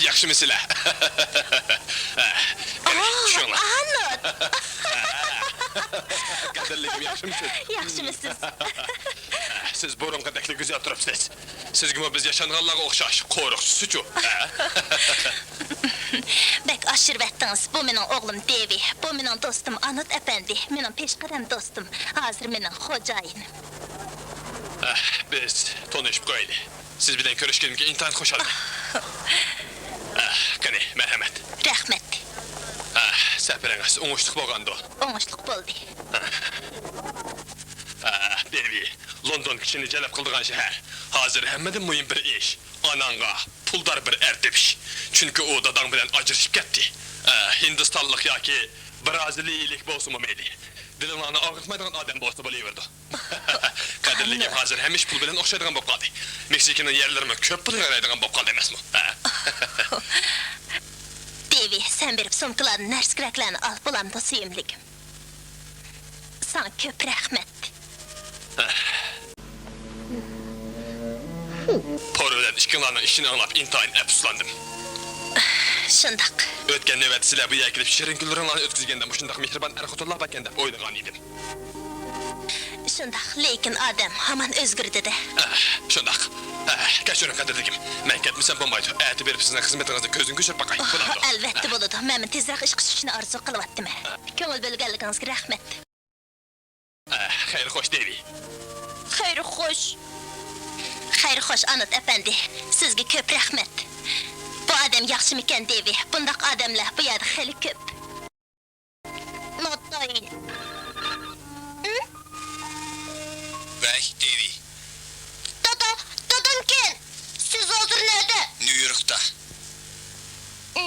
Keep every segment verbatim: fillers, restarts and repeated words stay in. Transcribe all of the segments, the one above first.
ياخشىمۇ سىلەر؟ چۈشۈڭلار. قەدىرلىكىم، ياخشىمۇسىز؟ ياخشىمۇسىز؟ سىز بۇرۇنقىدەكلا گۈزەل تۇرۇپسىز. سىزگىمۇ بىز ياشانغانلارغا ئوخشاش قورۇقچىسىچۇ؟ بەك ئاشۇرۇۋەتتىڭىز. بۇ مېنىڭ ئوغلۇم دېۋى. بۇ مېنىڭ دوستۇم ئانوت ئەپەندى. مېنىڭ پېشقەدەم دوستۇم. ھازىر مېنىڭ خوجايىنىم. ئەھ، بىز تونۇشۇپ قويايلى. سىز بىلەن كۆرۈشكىنىمگە ئىنتايىن خۇشالمەن. ئەھ، قېنى، مەرھەمەت. رەھمەت. ئەھ، سەپىرىڭىز ئوڭۇشلۇق بولغاندۇ؟ ئوڭۇشلۇق بولدى. ئەھ، دېۋى، لوندون كىشىنى جەلپ قىلىدىغان شەھەر. ھازىر ھەممىدىن مۇھىم بىر ئىش. ئاناڭغا پۇلدار بىر ئەر تېپىش. چۈنكى ئۇ داداڭ بىلەن ئاجرىشىپ كەتتى. ئە، ھىندىستانلىق ياكى بىرازىلىيىلىك بولسىمۇ مەيلى. دىلىڭلارنى ئاغرىتمايدىغان ئادەم بولسا بولۇۋېرىدۇ. قەدىرلىكىم، ھازىر ھەممە ئىش پۇل بىلەن ئوخشايدىغان بولۇپ قالدى. مېكسىكىنىڭ يەرلىرىمۇ كۆپ پۇلغا يارايدىغان بولۇپ قالدى ئەمەسمۇ؟ ھە؟ دېۋى، سەن بېرىپ سومكىلاردىن نەرسە-كېرەكلەرنى ئال، بولامدۇ، سۆيۈملۈكۈم؟ ساڭا كۆپ رەھمەت. پور بىلەن ئىككىڭلارنىڭ ئىشىنى ئاڭلاپ ئىنتايىن ئەپسۇسلاندىم. شۇنداق. ئۆتكەن نۆۋەتتە سىلەر بۇ يەرگە كېلىپ شېرىن كۈنلىرىڭلارنى ئۆتكۈزگەندە مۇشۇنداق مېھرىبان ئەر-خوتۇنلار باركەن دەپ ئويلىغانىدىم. شۇنداق، لېكىن ئادەم ھامان ئۆزگىرىدۇ-دە. ئەھ، شۇنداق. ئەھ، كەچۈرۈڭ قەدىردىكىم. مەن كەتمىسەم بولمايدۇ. ئەتە بېرىپ سىزنىڭ خىزمىتىڭىزنى كۆزدىن كۆچۈرۈپ باقاي. بولامدۇ؟ ئەلۋەتتە بولىدۇ. مەنمۇ تېزرەك ئىشقا چۈشۈشنى ئارزۇ قىلىۋاتىمەن. كۆڭۈل بۆلگەنلىكىڭىزگە رەھمەت. ئەھ، خەير خوش، دېۋى. خەير خوش. خەير خوش، ئانوت ئەپەندى. سىزگە كۆپ رەھمەت. بۇ ئادەم ياخشىمىكەن، دېۋى؟ بۇنداق ئادەملەر بۇ يەردە خېلى كۆپ. ناتايىن. ھە؟ ۋەي، دېۋى. دادا، دادامكەن! سىز ھازىر نەدە؟ نيۇ يوركتا. ھە.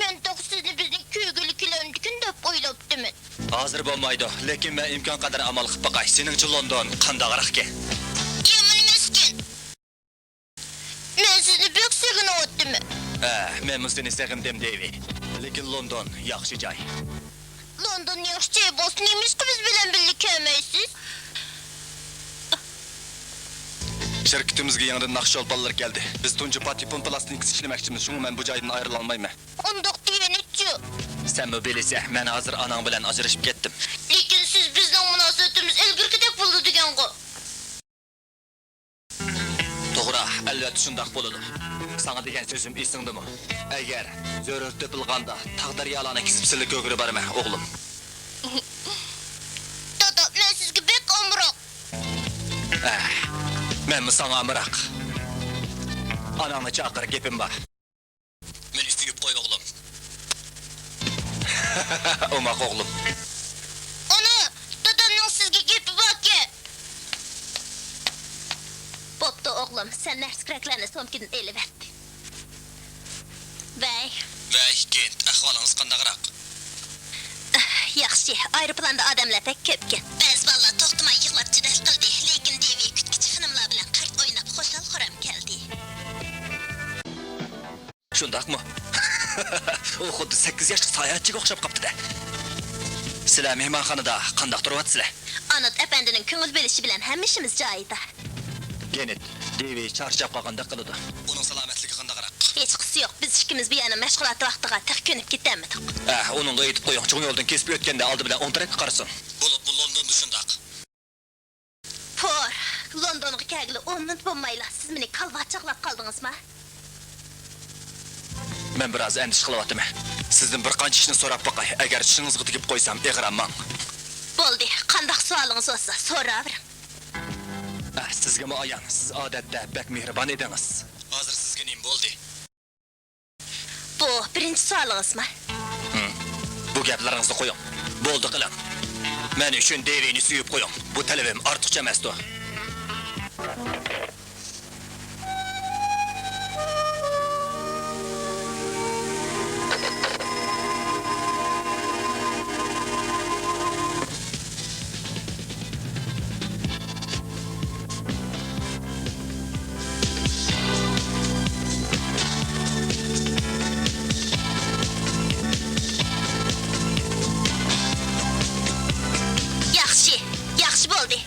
مەن تېخى سىزنى بىزنىڭ كۆرگىلى كېلەمدىكىن دەپ ئويلاپتىمەن. ھازىر بولمايدۇ، لېكىن مەن ئىمكان قەدەر ئامال قىلىپ باقاي. سېنىڭچە لوندون قانداقراقكەن؟ يامان ئەمەسكەن. مەن سىزنى بەك سېغىنىۋاتىمەن. ھە، مەنمۇ سېنى سېغىندىم، دېۋى. لېكىن لوندون ياخشى جاي. لوندون ياخشى جاي بولسا، نېمىشقا بىز بىلەن بىللە كەلمەيسىز؟ شىركىتىمىزگە يېڭىدىن ناخشا چولپانلىرى كەلدى. بىز تۇنجى پاتېفون پىلاستىنكىسى ئىشلىمەكچىمىز، شۇڭا مەن بۇ جايدىن ئايرىلالمايمەن. ئۇنداق دېگىنىچۇ؟ سەنمۇ بىلىسەن، مەن ھازىر ئاناڭ بىلەن ئاجرىشىپ كەتتىم. لېكىن سىز بىزنىڭ مۇناسىۋىتىمىز ئىلگىرىكىدەك بولىدۇ دېگەنغۇ. توغرا، ئەلۋەتتە شۇنداق بولىدۇ. ساڭا دېگەن سۆزۈم ئېسىڭدىمۇ؟ ئەگەر زۆرۈر تېپىلغاندا، تاغ دەريالارنى كېزىپ سىلە كۆرگىلى بارىمەن، ئوغلۇم. دادا، مەن سىزگە بەك ئامراق. ئەھ، مەنمۇ ساڭا ئامراق. ئاناڭنى چاقىر، گېپىم بار. مېنى سۆيۈپ قوي، ئوغلۇم. ئوماق ئوغلۇم. ئانا، دادامنىڭ سىزگە گېپى باركەن. بوپتۇ، ئوغلۇم، سەن نەرسە-كېرەكلەرنى سومكىدىن ئېلىۋەت. ۋەي. ۋەي، گېنت، ئەھۋالىڭىز قانداقراق؟ ياخشى، ئايروپىلاندا ئادەملەر بەك كۆپكەن. بەزى بالىلار توختىماي يىغلاپ جېدەل قىلدى، لېكىن دېۋى كۈتكۈچى خېنىملار بىلەن قارت ئويناپ، خۇشال-خۇرام كەلدى. شۇنداقمۇ؟ ئۇ خۇددى سەككىز ياشلىق ساياھەتچىگە ئوخشاپ قاپتۇ-دە. سىلەر مېھمانخانىدا قانداق تۇرۇۋاتىسىلەر؟ ئانوت ئەپەندىنىڭ كۆڭۈل بۆلۈشى بىلەن ھەممە ئىشىمىز جايىدا. گېنت، دېۋى چارچاپ قالغاندەك قىلىدۇ. ئۇنىڭ سالامەتلىكى قانداقراق؟ ھېچقىسى يوق، بىز ئىككىمىز بۇ يەرنىڭ مەشغۇلات ۋاقتىغا تېخى كۆنۈپ كېتەلمىدۇق. ئەھ، ئۇنىڭغا ئېيتىپ قويۇڭ، چوڭ يولدىن كېسىپ ئۆتكەندە ئالدى بىلەن ئوڭ تەرەپكە قارىسۇن. بولۇپمۇ لوندوندا شۇنداق. پور، لوندونغا كەلگىلى ئون مىنۇت بولمايلا، سىز مېنى كالۋا چاغلاپ قالدىڭىزما؟ مەن بىر ئاز ئەندىشە قىلىۋاتىمەن. سىزدىن بىر قانچە ئىشنى سوراپ باقاي. ئەگەر چىشىڭىزغا تېگىپ قويسام، ئېغىر ئاماڭ. بولدى، قانداق سوئالىڭىز بولسا، سوراۋېرىڭ. ئەھ، سىزگىمۇ ئايان، سىز ئادەتتە بەك مېھرىبان ئىدىڭىز. ھازىر سىزگە نېمە بولدى؟ بۇ بىرىنچى سوئالىڭىزمۇ؟ ھىم. بۇ گەپلىرىڭىزنى قويۇڭ. بولدى قىلىڭ. مەن ئۈچۈن دېۋىنى سۆيۈپ قويۇڭ. بۇ تەلىپىم ئارتۇقچە ئەمەستۇ. ياخشى، ياخشى بولدى.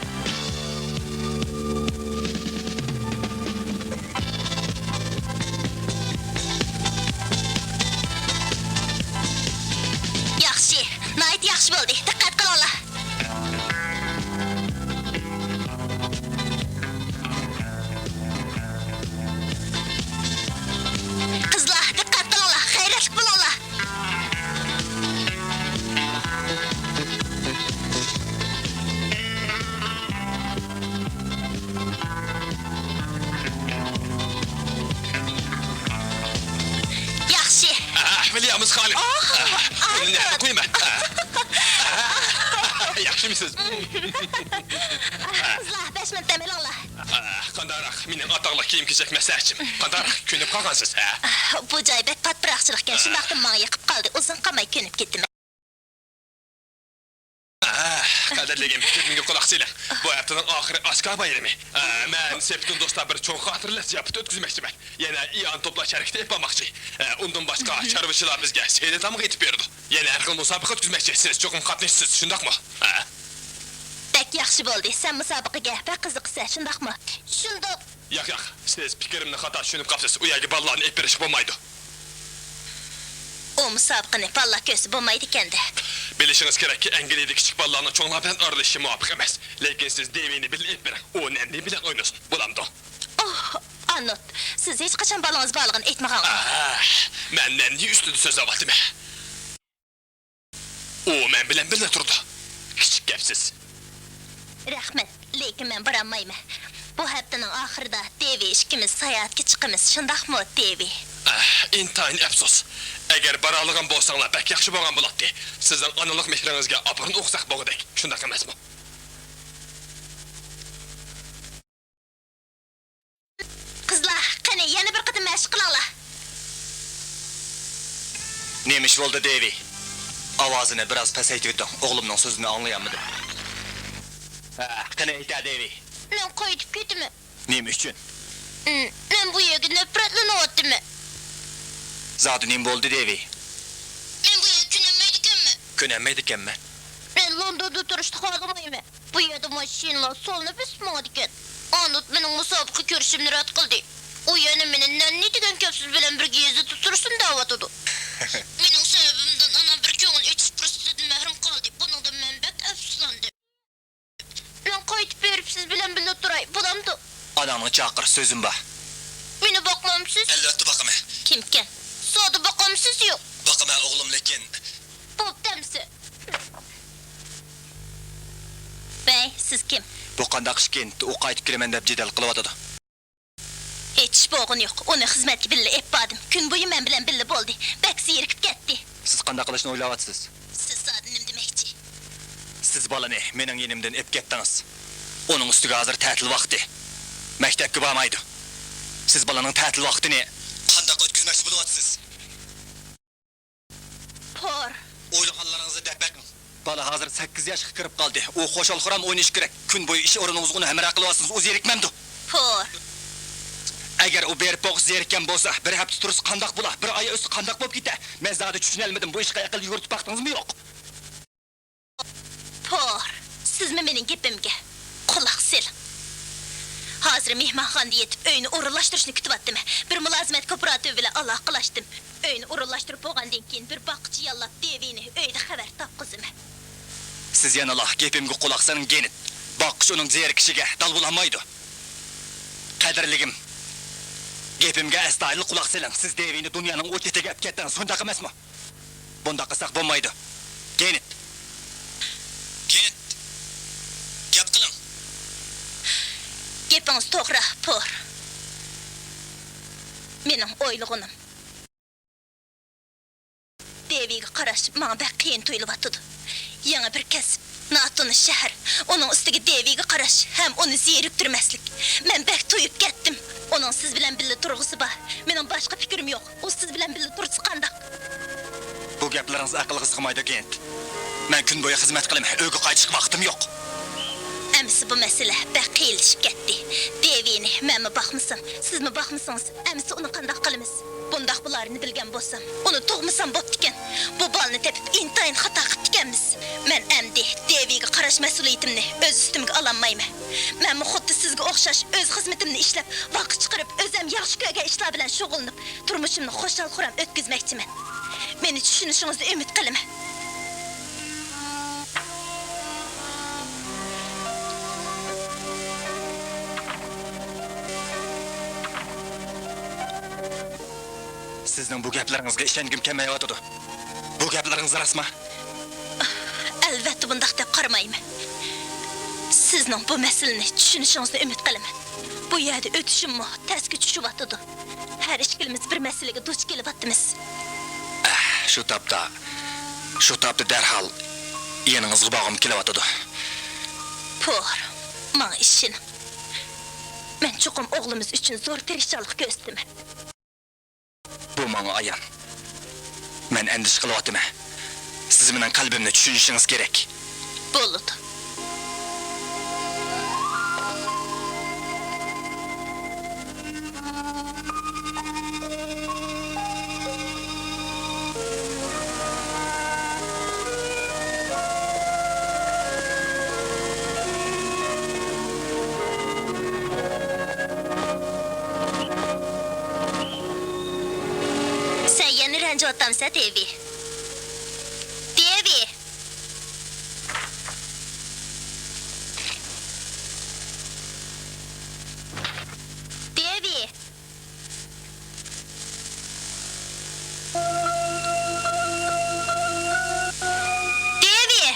بىلىيامىز خانىم. ئاھ، بۇنى نەدە قويىمەن؟ ياخشىمۇسىز؟ قىزلار، بەش مىنۇت دەم ئېلىڭلار. قانداقراق، مېنىڭ ئاتاقلىق كىيىم-كېچەك مەسلىھەتچىم. قانداقراق، كۆنۈپ قالغانسىز، ھە؟ بۇ جاي بەك پاتپىراقچىلىقكەن، شۇنداقتىمۇ ماڭا يېقىپ قالدى. ئۇزۇن قالماي كۆنۈپ كېتىمەن. ئاھ، قەدىرلىگىم، گېپىمگە قۇلاق سېلىڭ. بۇ ھەپتىنىڭ ئاخىرى ئاشكا بايرىمى. ئە، مەن سېپىتىن دوستلار بىر چوڭ خاتىرىلەش زىياپىتى ئۆتكۈزمەكچىمەن. يەنە ئىئانە توپلاش ھەرىكىتى ئېلىپ بارماقچى. ئە، ئۇندىن باشقا، چارۋىچىلار بىزگە سەيلە تامىقى ئېتىپ بېرىدۇ. يەنە ھەر خىل مۇسابىقە ئۆتكۈزمەكچى. سىز چوقۇم قاتنىشىسىز، شۇنداقمۇ؟ ھە؟ بەك ياخشى بولدى. سەن مۇسابىقىگە بەك قىزىقىسەن، شۇنداقمۇ؟ شۇنداق. ياق، ياق، سىز پىكرىمنى خاتا چۈشىنىپ قاپسىز. ئۇ يەرگە بالىلارنى ئېلىپ بېرىشقا بولمايدۇ. ئۇ مۇسابىقىنى بالىلار كۆرسە بولمايدىكەن-دە. بىلىشىڭىز كېرەككى، ئەنگلىيەدە كىچىك بالىلارنىڭ چوڭلار بىلەن ئارىلىشىشى مۇۋاپىق ئەمەس. لېكىن سىز دېۋىنى بىللە ئېلىپ بېرىڭ. ئۇ نەننى بىلەن ئوينىسۇن. بولامدۇ؟ ئوھ، ئانوت، سىز ھېچقاچان بالىڭىز بارلىقىنى ئېيتمىغانغۇ؟ ئاھ، مەن نەننى ئۈستىدە سۆزلەۋاتىمەن. ئۇ مەن بىلەن بىللە تۇرىدۇ. كىچىك گەپسىز. رەھمەت، لېكىن مەن بارالمايمەن. بۇ ھەپتىنىڭ ئاخىرىدا دېۋى ئىككىمىز ساياھەتكە چىقىمىز، شۇنداقمۇ، دېۋى؟ ئاھ، ئىنتايىن ئەپسۇس. ئەگەر بارالىغان بولساڭلار بەك ياخشى بولغان بولاتتى. سىزنىڭ ئانىلىق مېھرىڭىزگە ئاپىرىن ئوقۇساق بولغۇدەك، شۇنداق ئەمەسمۇ؟ قىزلار، قېنى، يەنە بىر قېتىم مەشىق قىلىڭلار. نېمە ئىش بولدى، دېۋى؟ ئاۋازىنى بىراز پەسەيتىۋېتىڭ، ئوغلۇمنىڭ سۆزىنى ئاڭلىيالمىدىم. ھە، قېنى، ئېيتە، دېۋى. مەن قايتىپ كېتىمەن. نېمە ئۈچۈن؟ مەن بۇ يەرگە نەپرەتلىنىۋاتىمەن. زادى نېمە بولدى، دېۋى؟ مەن بۇ يەرگە كۆنەلمەيدىكەنمەن. كۆنەلمەيدىكەنمەن؟ مەن لوندوندا تۇرۇشنى خالىمايمەن. بۇ يەردە ماشىنىلار سولىنى بېسىپ ماڭىدىكەن. ئانوت مېنىڭ مۇسابىقە كۆرۈشۈمنى رەت قىلدى. ئۇ يەنە مېنى نەننى دېگەن گەپسىز بىلەن بىرگە يېزىدا تۇرسۇن دەۋاتىدۇ. مېنىڭ سەۋەبىمدىن ئانام بىر كۆڭۈل ئېچىش پۇرسىتىدىن مەھرۇم قالدى. بۇنىڭدىن مەن بەك ئەپسۇسلاندىم. مەن قايتىپ بېرىپ سىز بىلەن بىللە تۇراي، بولامدۇ؟ ئاناڭنى چاقىر، سۆزۈم بار. مېنى باقمامسىز؟ ئەلۋەتتە باقىمەن. كىمكەن؟ زادى باقامسىز يوق؟ باقىمەن ئوغلۇم، لېكىن. بوپتۇ ئەمىسە. ۋەي، سىز كىم؟ بۇ قانداق ئىشكىن؟ ئۇ قايتىپ كېلىمەن دەپ جېدەل قىلىۋاتىدۇ. ھېچ ئىش بولغىنى يوق. ئۇنى خىزمەتكە بىللە ئېلىپ باردىم. كۈن بويى مەن بىلەن بىللە بولدى. بەك زېرىكىپ كەتتى. سىز قانداق قىلىشنى ئويلاۋاتىسىز؟ سىز زادى نېمە دېمەكچى؟ سىز بالىنى مېنىڭ يېنىمدىن ئېلىپ كەتتىڭىز. ئۇنىڭ ئۈستىگە ھازىر تەتىل ۋاقتى. مەكتەپكە بارمايدۇ. سىز بالىنىڭ تەتىل ۋاقتىنى قانداق ئۆتكۈزمەكچى بولۇۋاتىسىز؟ پور. ئويلىغانلىرىڭىزنى دەپ بېقىڭ. بالا ھازىر سەككىز ياشقا كىرىپ قالدى. ئۇ خۇشال-خۇرام ئوينىشى كېرەك. كۈن بويى ئىش ئورنىڭىزغا ئۇنى ھەمراھ قىلىۋاتسىڭىز، ئۇ زېرىكمەمدۇ؟ پور. ئەگەر ئۇ بېرىپ بولغۇچە زېرىككەن بولسا، بىر ھەپتە تۇرسا قانداق بولا؟ بىر ئاي ئۆتسە قانداق بولۇپ كېتە؟ مەن زادى چۈشىنەلمىدىم، بۇ ئىشقا ئەقىل يۈگۈرتۈپ باقتىڭىزمۇ يوق؟ پور، سىزمۇ مېنىڭ گېپىمگە قۇلاق سېلىڭ. ھازىر مېھمانخانىدا يېتىپ، ئۆينى ئورۇنلاشتۇرۇشنى كۈتۈۋاتىمەن. بىر مۇلازىمەت كوپىراتىپى بىلەن ئالاقىلەشتىم. ئۆينى ئورۇنلاشتۇرۇپ بولغاندىن كېيىن، بىر باققۇچى ياللاپ، دېۋىنى ئۆيدە خەۋەر تاپقۇزىمەن. سىز يەنىلا گېپىمگە قۇلاق سېلىڭ، گېنت. باققۇچى ئۇنىڭ زېرىكىشىگە دال بولالمايدۇ. قەدىرلىگىم، گېپىمگە ئەستايىدىل قۇلاق سېلىڭ. سىز دېۋىنى دۇنيانىڭ ئۇ چېتىگە ئەپ كەتتىڭىز، شۇنداق ئەمەسمۇ؟ بۇنداق قىلساق بولمايدۇ. گېنت! گېنت! گەپ قىلىڭ! گېپىڭىز توغرا، پور. مېنىڭ ئويلىغىنىم. دېۋىگە قاراش ماڭا بەك قىيىن تۇيۇلۇۋاتىدۇ. يېڭى بىر كەسىپ، ناتونۇش شەھەر. ئۇنىڭ ئۈستىگە دېۋىگە قاراش ھەم ئۇنى زېرىكتۈرمەسلىك. مەن بەك تويۇپ كەتتىم. ئۇنىڭ سىز بىلەن بىللە تۇرغۇسى بار. مېنىڭ باشقا پىكرىم يوق. ئۇ سىز بىلەن بىللە تۇرسا قانداق؟ بۇ گەپلىرىڭىز ئەقىلگە سىغمايدۇ، گېنت. مەن كۈن بويى خىزمەت قىلىمەن، ئۆيگە قايتىشقا ۋاقتىم يوق. ئەمىسە بۇ مەسىلە بەك قىيىنلىشىپ كەتتى. دېۋىنى مەنمۇ باقمىسام، سىزمۇ باقمىسىڭىز، ئەمىسە ئۇنى قانداق قىلىمىز؟ بۇنداق بولارىنى بىلگەن بولسام، ئۇنى تۇغمىسام بوپتىكەن. بۇ بالىنى تېپىپ ئىنتايىن خاتا قىپتىكەنمىز. مەن ئەمدى دېۋىگە قاراش مەسئۇلىيىتىمنى ئۆز ئۈستۈمگە ئالالمايمەن. مەنمۇ خۇددى سىزگە ئوخشاش ئۆز خىزمىتىمنى ئىشلەپ، ۋاقىت چىقىرىپ، ئۆزۈم ياخشى كۆرگەن ئىشلار بىلەن شۇغۇللىنىپ، تۇرمۇشۇمنى خۇشال-خۇرام ئۆتكۈزمەكچىمەن. مېنى چۈشىنىشىڭىزنى ئۈمىد قىلىمەن. سىزنىڭ بۇ گەپلىرىڭىزگە ئىشەنگۈم كەلمەيۋاتىدۇ. بۇ گەپلىرىڭىز راستمۇ؟ ئەلۋەتتە، بۇنداق دەپ قارىمايمەن. سىزنىڭ بۇ مەسىلىنى چۈشىنىشىڭىزنى ئۈمىد قىلىمەن. بۇ يەردە ئۆتۈشۈممۇ تەسكە چۈشۈۋاتىدۇ. ھەر ئىككىلىمىز بىر مەسىلىگە دۇچ كېلىۋاتىمىز. ئەھ، شۇ تاپتا، شۇ تاپتا دەرھال يېنىڭىزغا بارغۇم كېلىۋاتىدۇ. پور، ماڭا ئىشىنىڭ. مەن چوقۇم ئوغلىمىز ئۈچۈن زور تىرىشچانلىق كۆرسىتىمەن. بۇ ماڭا ئايان. مەن ئەندىشە قىلىۋاتىمەن. سىز مېنىڭ قەلبىمنى چۈشىنىشىڭىز كېرەك. بولىدۇ. سەن يەنە رەنجىۋاتامسەن، دېۋى؟ دېۋى! دېۋى! دېۋى!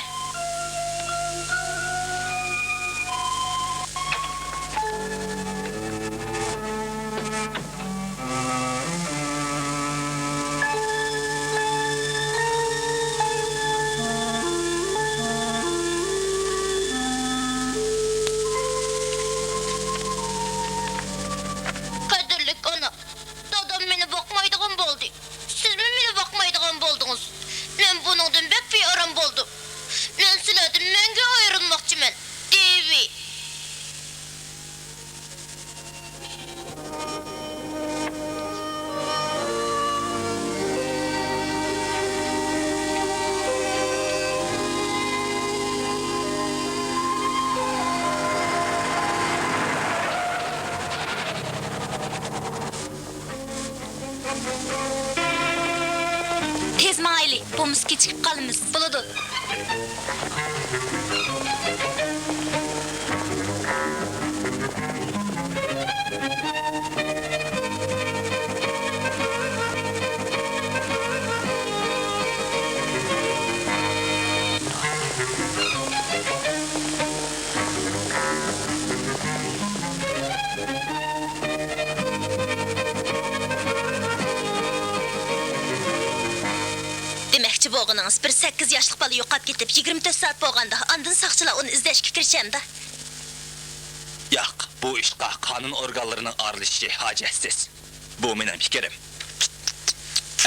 قەدىرلىك ئانا، دادام مېنى باقمايدىغان بولدى. سىزمۇ مېنى باقمايدىغان بولدىڭىز. مەن بۇنىڭدىن بەك بىئارام بولدۇم. مەن سىلەردىن مەڭگۈ ئايرىلماقچىمەن، دېۋى. تېز ماڭايلى، بولمىسا كېچىكىپ قالىمىز. بولىدۇ. دېمەكچى بولغىنىڭىز، بىر سەككىز ياشلىق بالا يوقاپ كېتىپ، يىگىرمە تۆت سائەت بولغاندا، ئاندىن ساقچىلار ئۇنى ئىزدەشكە كىرىشەمدۇ؟ ياق، بۇ ئىشقا قانۇن ئورگانلىرىنىڭ ئارىلىشىشى ھاجەتسىز. بۇ مېنىڭ پىكرىم.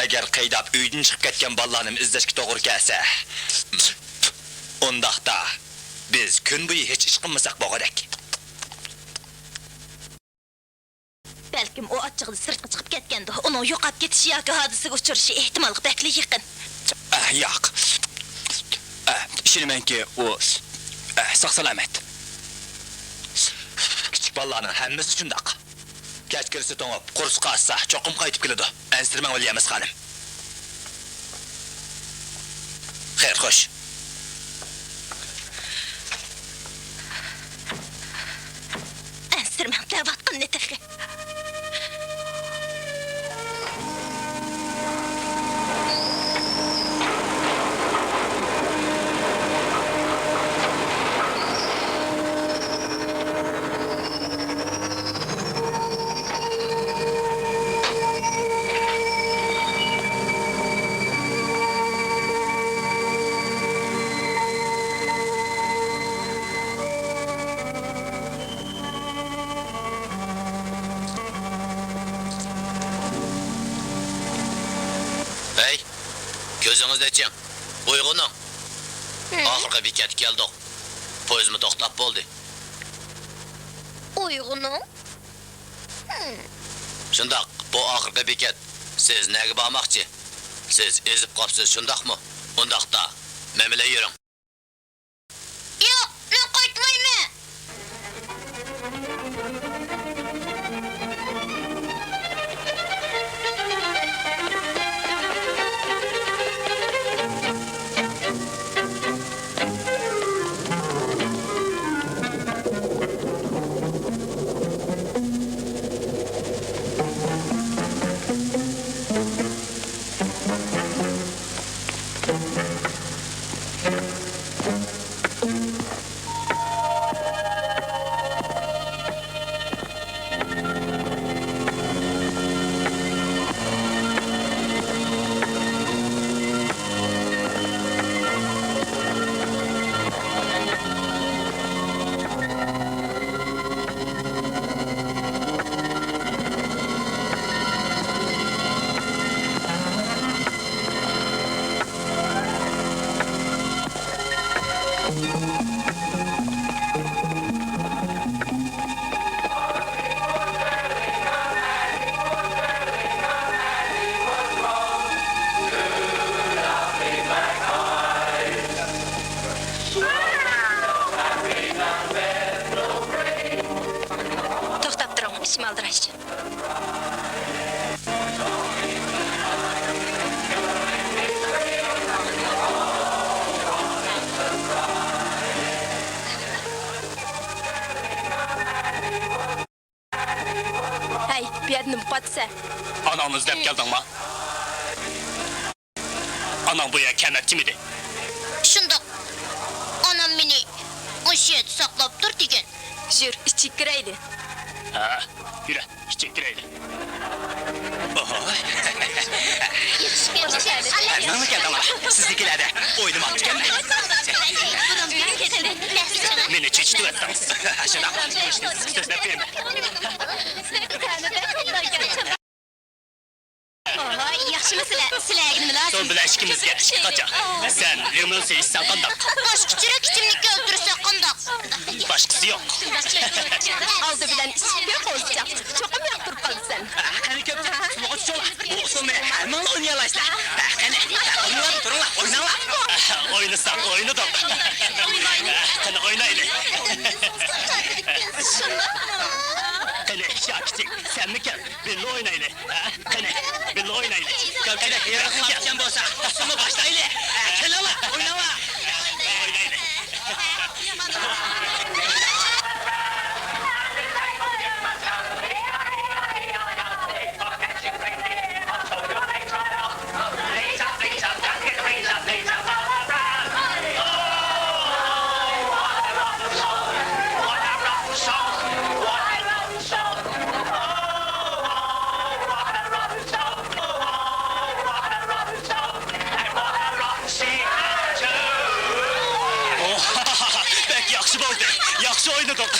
ئەگەر قەيداپ ئۆيدىن چىقىپ كەتكەن بالىلارنىمۇ ئىزدەشكە توغرا كەلسە، ئۇنداقتا بىز كۈن بويى ھېچ ئىش قىلمىساق بولغۇدەك. بەلكىم ئۇ ئاچچىقىدا سىرتقا چىقىپ كەتكەندۇ. ئۇنىڭ يوقاپ كېتىشى ياكى ھادىسىگە ئۇچرىشى ئېھتىمالغا بەكلا يېقىن. ئەھ، ياق. ئەھ، ئىشىنىمەنكى، ئۇ، ئەھ، ساق-سالامەت. كىچىك بالىلارنىڭ ھەممىسى شۇنداق. كەچ كىرسە توڭۇپ، قورسىقى ئاچسا، چوقۇم قايتىپ كېلىدۇ. ئەنسىرىمەڭ، ۋىليامس خانىم. خەير، خوش. ئەنسىرىمەڭ دەۋاتقىنىنى تېخى. ھەي، كۆزىڭىزنى ئېچىڭ. ئويغىنىڭ. ھە؟ ئاخىرقى بېكەتكە كەلدۇق. پويىزمۇ توختاپ بولدى. ئويغىنىڭ. شۇنداق، بۇ ئاخىرقى بېكەت. سىز نەگە بارماقچى؟ سىز ئېزىپ قاپسىز، شۇنداقمۇ؟ ئۇنداقتا، مەن بىلەن يۈرۈڭ. ياق، مەن قايتمايمەن. ئالدىراش. ھەي، بۇ يەردە نېمە قىلىۋاتىسەن؟ ئاناڭنى ئىزدەپ كەلدىڭما؟ ئاناڭ بۇ يەرگە كەلمەكچىمىدى؟ شۇنداق. ئانام مېنى مۇشۇ يەردە ساقلاپ تۇر دېگەن. يۈر، ئىچىگە كىرەيلى. ھە، يۈرە، ئىچىگە كىرەيلى. ئوھوي. ماڭا كەلدىڭلار. سىزنىڭكىلەردە ئوينىماپتىكەنمەن. مېنى چۆچۈتۈۋەتتىڭىز. شۇنداق. سۆزلەپ بېرىمەن. ئوھوي، ياخشىمۇ سىلەر؟ سىلەر ئەگىنىمىلا؟ سەن بىلەن ئىككىمىزگە ئىككى قاچا. سەن لىمون سېلىشساڭ قانداق؟ باشقىچىراق ئىچىملىك كەلتۈرسەك قانداق؟ باشقىسى يوق. ئالدى بىلەن ئىچىپ كۆر، قوزىچاق. چوقۇم ياقتۇرۇپ قالىسەن. قېنى كۆپ سۇلۇغا چۈشۈڭلار. بۇ ئۇسۇلنى ھەممىڭلار ئوينىيالايسىلەر. قېنى، ئويناڭلار، تۇرۇڭلار، ئويناڭلار. ئوينىساق ئوينىدۇق. قېنى ئوينايلى. قېنى، شاكىچىك، سەنمۇ كەل. بىللە ئوينايلى. ھە؟ قېنى، بىللە ئوينايلى. قېنى، يېرىغا قاپچان بولسا، ئۇسسۇلنى باشلايلى. ھە، كېلىڭلار، ئويناڭلار. ئوينايلى. بەك ياخشى بولدى. ياخشى ئوينىدۇق.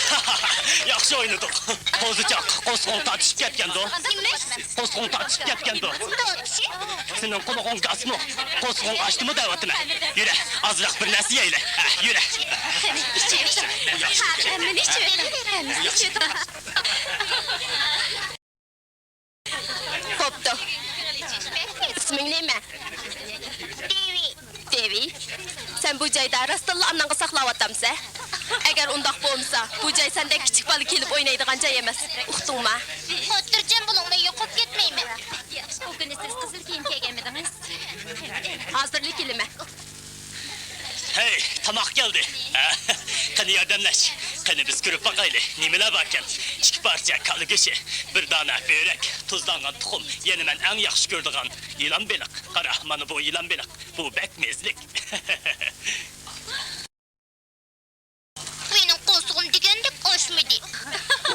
ياخشى ئوينىدۇق. قوزىچاق، قورسىقىڭ تارتىشىپ كەتكەندۇ؟ نېمە؟ قورسىقىڭ تارتىشىپ كەتكەندۇ؟ تارتىشىپ؟ سېنىڭ قۇلىقىڭ گاسمۇ؟ قورسىقىڭ ئاچتىمۇ دەۋاتىمەن. يۈرە، ئازراق بىر نەرسە يەيلى. ھە، يۈرە. قېنى، ئىچىۋېتىڭ. ھەممىنى ئىچىۋېتىڭ. ھەممىنى ئىچىۋېتىڭ. بوپتۇ. ئىسمىڭ نېمە؟ دېۋى. دېۋى. سەن بۇ جايدا راستتىنلا ئاناڭغا ساقلاۋاتامسەن؟ ئەگەر ئۇنداق بولمىسا، بۇ جاي سەندەك كىچىك بالا كېلىپ ئوينايدىغان جاي ئەمەس. ئۇقتۇڭما؟ خاتىرجەم بولۇڭ، مەن يوقاپ كەتمەيمەن. ئۇ كۈنى سىز قىزىل كىيىم كىيگەنمىدىڭىز؟ ھازىرلا كېلىمەن. ھەي، تاماق كەلدى. ھە، قېنى ياردەملەش. قېنى بىز كۆرۈپ باقايلى، نېمىلەر باركەن. ئىككى پارچە كالا گۆشى، بىر دانە بۆرەك، تۇزلانغان تۇخۇم، يەنە مەن ئەڭ ياخشى كۆرىدىغان يىلان بېلىق. قارا، مانا بۇ يىلان بېلىق. بۇ بەك مەززىلىك. مېنىڭ قورسىقىم دېگەندەك ئاچمىدى.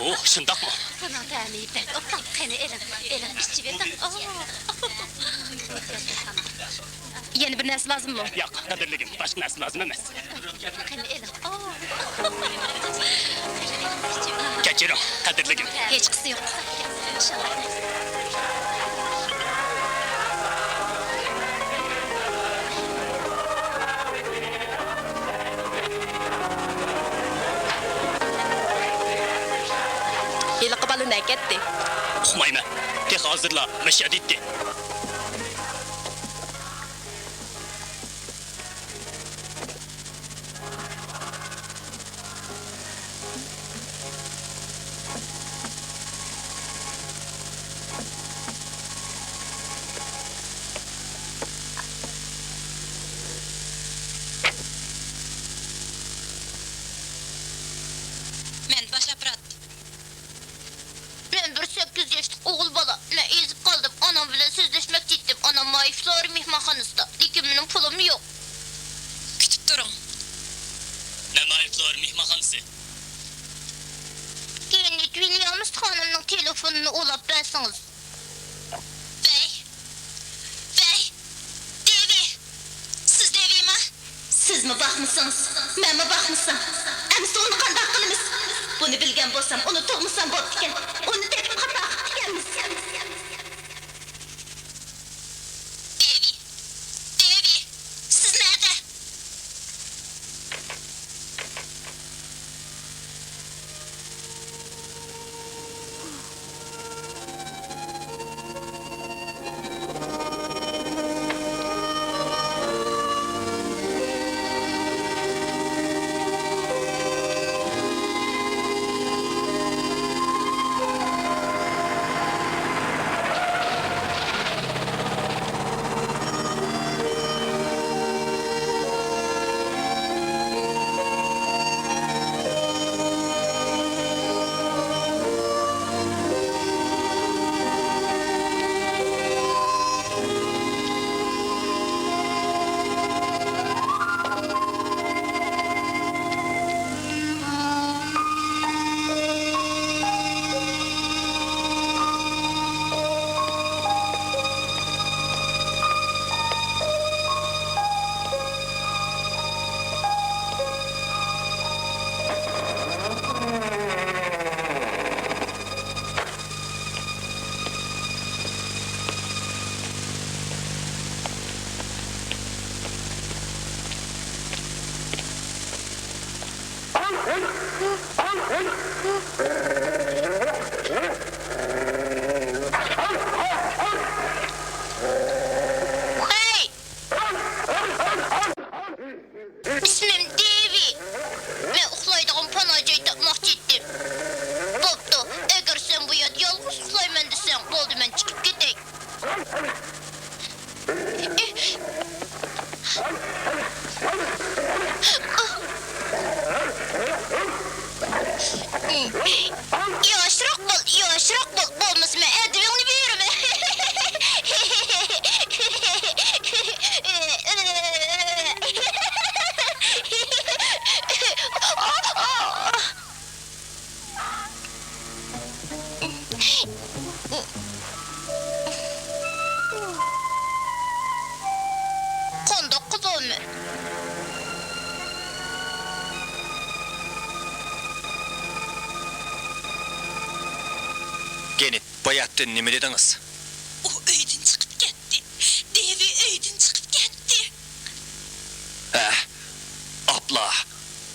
ئوھ، شۇنداقمۇ؟ بۇنىڭ تەمى بەك ئوبدان. قېنى، ئېلىڭ، ئېلىڭ، ئىچىۋېتىڭ. ئوھ. يەنە بىر نەرسە لازىممۇ؟ ياق، قەدىرلىكىم، باشقا نەرسە لازىم ئەمەس. قېنى، ئېلىڭ. ئوھ. كەچۈرۈڭ، قەدىرلىكىم. ھېچقىسى يوق. ھېلىقى بالا نەگە كەتتى؟ ئۇقمايمەن. تېخى ھازىرلا مەشەدە ئىدى. مەن باش ئاپپارات. مەن بىر سەككىز ياشلىق ئوغۇل بالا. مەن ئېزىپ قالدىم. ئانام بىلەن سۆزلەشمەكچى ئىدىم. ئانام ماي فلورا مېھمانخانىسىدا. لېكىن مېنىڭ پۇلۇم يوق. كۈتۈپ تۇرۇڭ. مەن ماي فلورا مېھمانخانىسى. كېننېت ۋىليامس خانىمنىڭ تېلېفونىنى ئۇلاپ بەرسىڭىز. ۋەي! ۋەي! دېۋى! سىز دېۋىما؟ سىزمۇ باقمىسىڭىز، مەنمۇ باقمىسام، ئەمىسە ئۇنى قانداق قىلىمىز؟ بۇنى بىلگەن بولسام، ئۇنى تۇغمىسام بوپتىكەن. ئۇنى تېپىپ خاتا قىپتىكەنمىز. دېۋى! دېۋى! سىز نەدە؟ قانداق قىلالمەن؟ كېنت، باياتتىن نېمە دېدىڭىز؟ ئۇ ئۆيدىن چىقىپ كەتتى. دېۋى ئۆيدىن چىقىپ كەتتى. ھە، ئاپلا.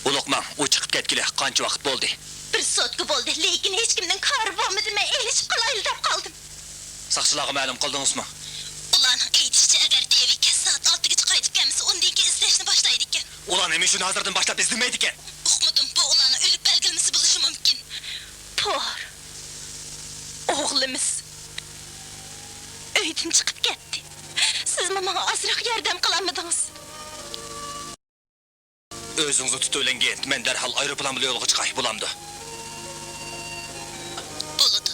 ئۇلۇغ ماڭ، ئۇ چىقىپ كەتكىلى قانچە ۋاقىت بولدى؟ بىر سوتكا بولدى، لېكىن ھېچكىمنىڭ كارى بولمىدى، مەن ئېلىشىپ قالايلى دەپ قالدىم. ساقچىلارغا مەلۇم قىلدىڭىزمۇ؟ ئۇلارنىڭ ئېيتىشىچە، ئەگەر دېۋى كەچ سائەت ئالتىگىچە قايتىپ كەلمىسە، ئۇندىن كېيىن ئىزدەشنى باشلايدىكەن. ئۇلار نېمە ئۈچۈن ھازىردىن باشلاپ ئىزدىمەيدىكەن؟ ئۇقمىدىم، بۇ ئۇلارنىڭ ئۆلۈك بەلگىلىمىسى بولۇشى مۇمكىن. پور، ئوغلىمىز ئۆيدىن چىقىپ كەتتى. سىزمۇ ماڭا ئازراق ياردەم قىلالمىدىڭىز؟ ئۆزىڭىزنى تۇتۇۋېلىڭ، گېنت. مەن دەرھال ئايروپىلان بىلەن يولغا چىقاي، بولامدۇ؟ بولىدۇ.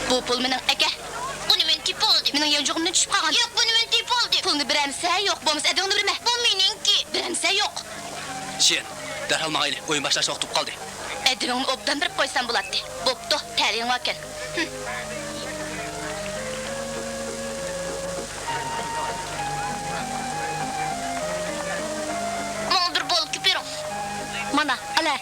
بۇ پۇل مېنىڭ، ئەكە. بۇنى مەن تېپىۋالدىم. مېنىڭ يانچۇقۇمدىن چۈشۈپ قالغان. ياق، بۇنى مەن تېپىۋالدىم. پۇلنى بېرەمسەن؟ يوق، بولمىسا ئەدىڭنى بېرىمەن. بۇ مېنىڭكى. بېرەمسەن؟ يوق. شېن، دەرھال ماڭايلى، ئويۇن باشلاشنىڭ ۋاقتى بولۇپ قالدى. ئەدىۋىڭنى ئوبدان بېرىپ قويسام بولاتتى. بوپتۇ، تەلىيىڭ باركەن. ھىم. ماڭا بىر بولكا بېرىڭ. مانا، ئەلە.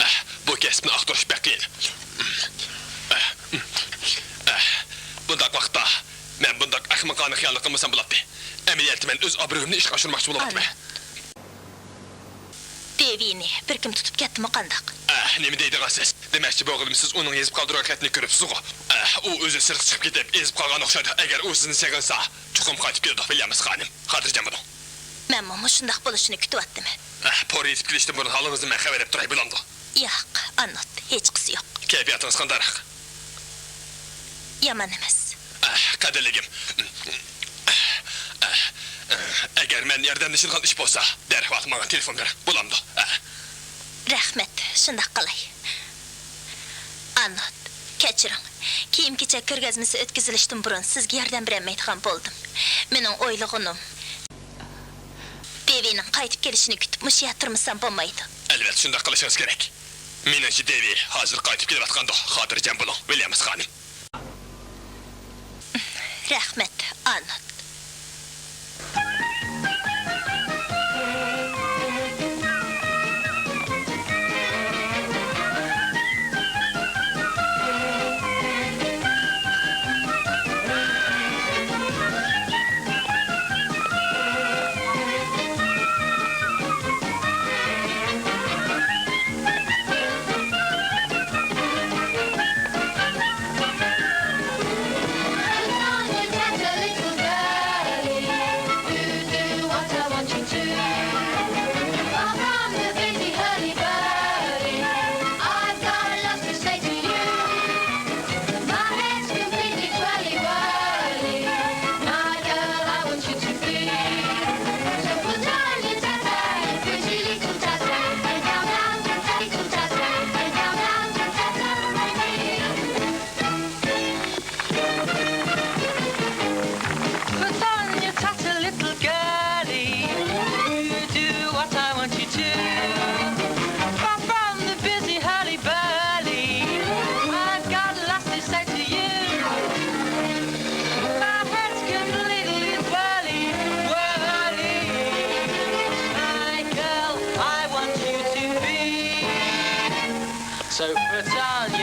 ئەھ، بۇ كەسىپنى ئاختۇرۇش بەك قىيىن. ئەھ، ئەھ، بۇنداق ۋاقىتتا مەن بۇنداق ئەخمىقانە خىيالنى قىلمىسام بولاتتى. ئەمەلىيەتتە مەن ئۆز ئابرۇيۇمنى ئىشقا ئاشۇرماقچى بولۇۋاتىمەن. دېۋىنى بىر كىم تۇتۇپ كەتتىمۇ قانداق؟ ئەھ، نېمە دەيدىغانسىز؟ دېمەكچى بولغىنىم، سىز ئۇنىڭ يېزىپ قالدۇرغان خەتنى كۆرۈپسىزغۇ؟ ئەھ، ئۇ ئۆزى سىرتقا چىقىپ كېتىپ، ئېزىپ قالغان ئوخشايدۇ. ئەگەر ئۇ سىزنى سېغىنسا، چوقۇم قايتىپ كېلىدۇ، ۋىليامس خانىم. خاتىرجەم بولۇڭ. مەنمۇ مۇشۇنداق بولۇشىنى كۈتۈۋاتتىم. ئەھ، پور يېتىپ كېلىشتىن بۇرۇن ھالىڭىزنى مەن خەۋەر بېرىپ تۇراي، بولامدۇ؟ ياق، ئاننوت، ھېچقىسى يوق. كەيپىياتىڭىز قانداقراق؟ يامان ئەمەس. ئەھ، قەدىرلىكىم. ئەھ، ئەھ، ئەگەر مەن ياردەملىشىدىغان ئىش بولسا، دەرھال ماڭا تېلېفون بېرىڭ، بولامدۇ؟ ئەھ. رەھمەت، شۇنداق قىلاي. ئاننوت، كەچۈرۈڭ. كىيىم-كېچەك كۆرگەزمىسى ئۆتكۈزۈلۈشتىن بۇرۇن سىزگە ياردەم بېرەلمەيدىغان بولدۇم. مېنىڭ ئويلىغىنىم، دېۋىنىڭ قايتىپ كېلىشىنى كۈتۈپ مۇشۇ يەردە تۇرمىسام بولمايدۇ. ئەلۋەتتە، شۇنداق قىلىشىڭىز كېرەك. مېنىڭچە، دېۋى ھازىر قايتىپ كېلىۋاتقاندۇ. خاتىرجەم بولۇڭ، ۋىليامس خانىم. رەھمەت، ئاننوت.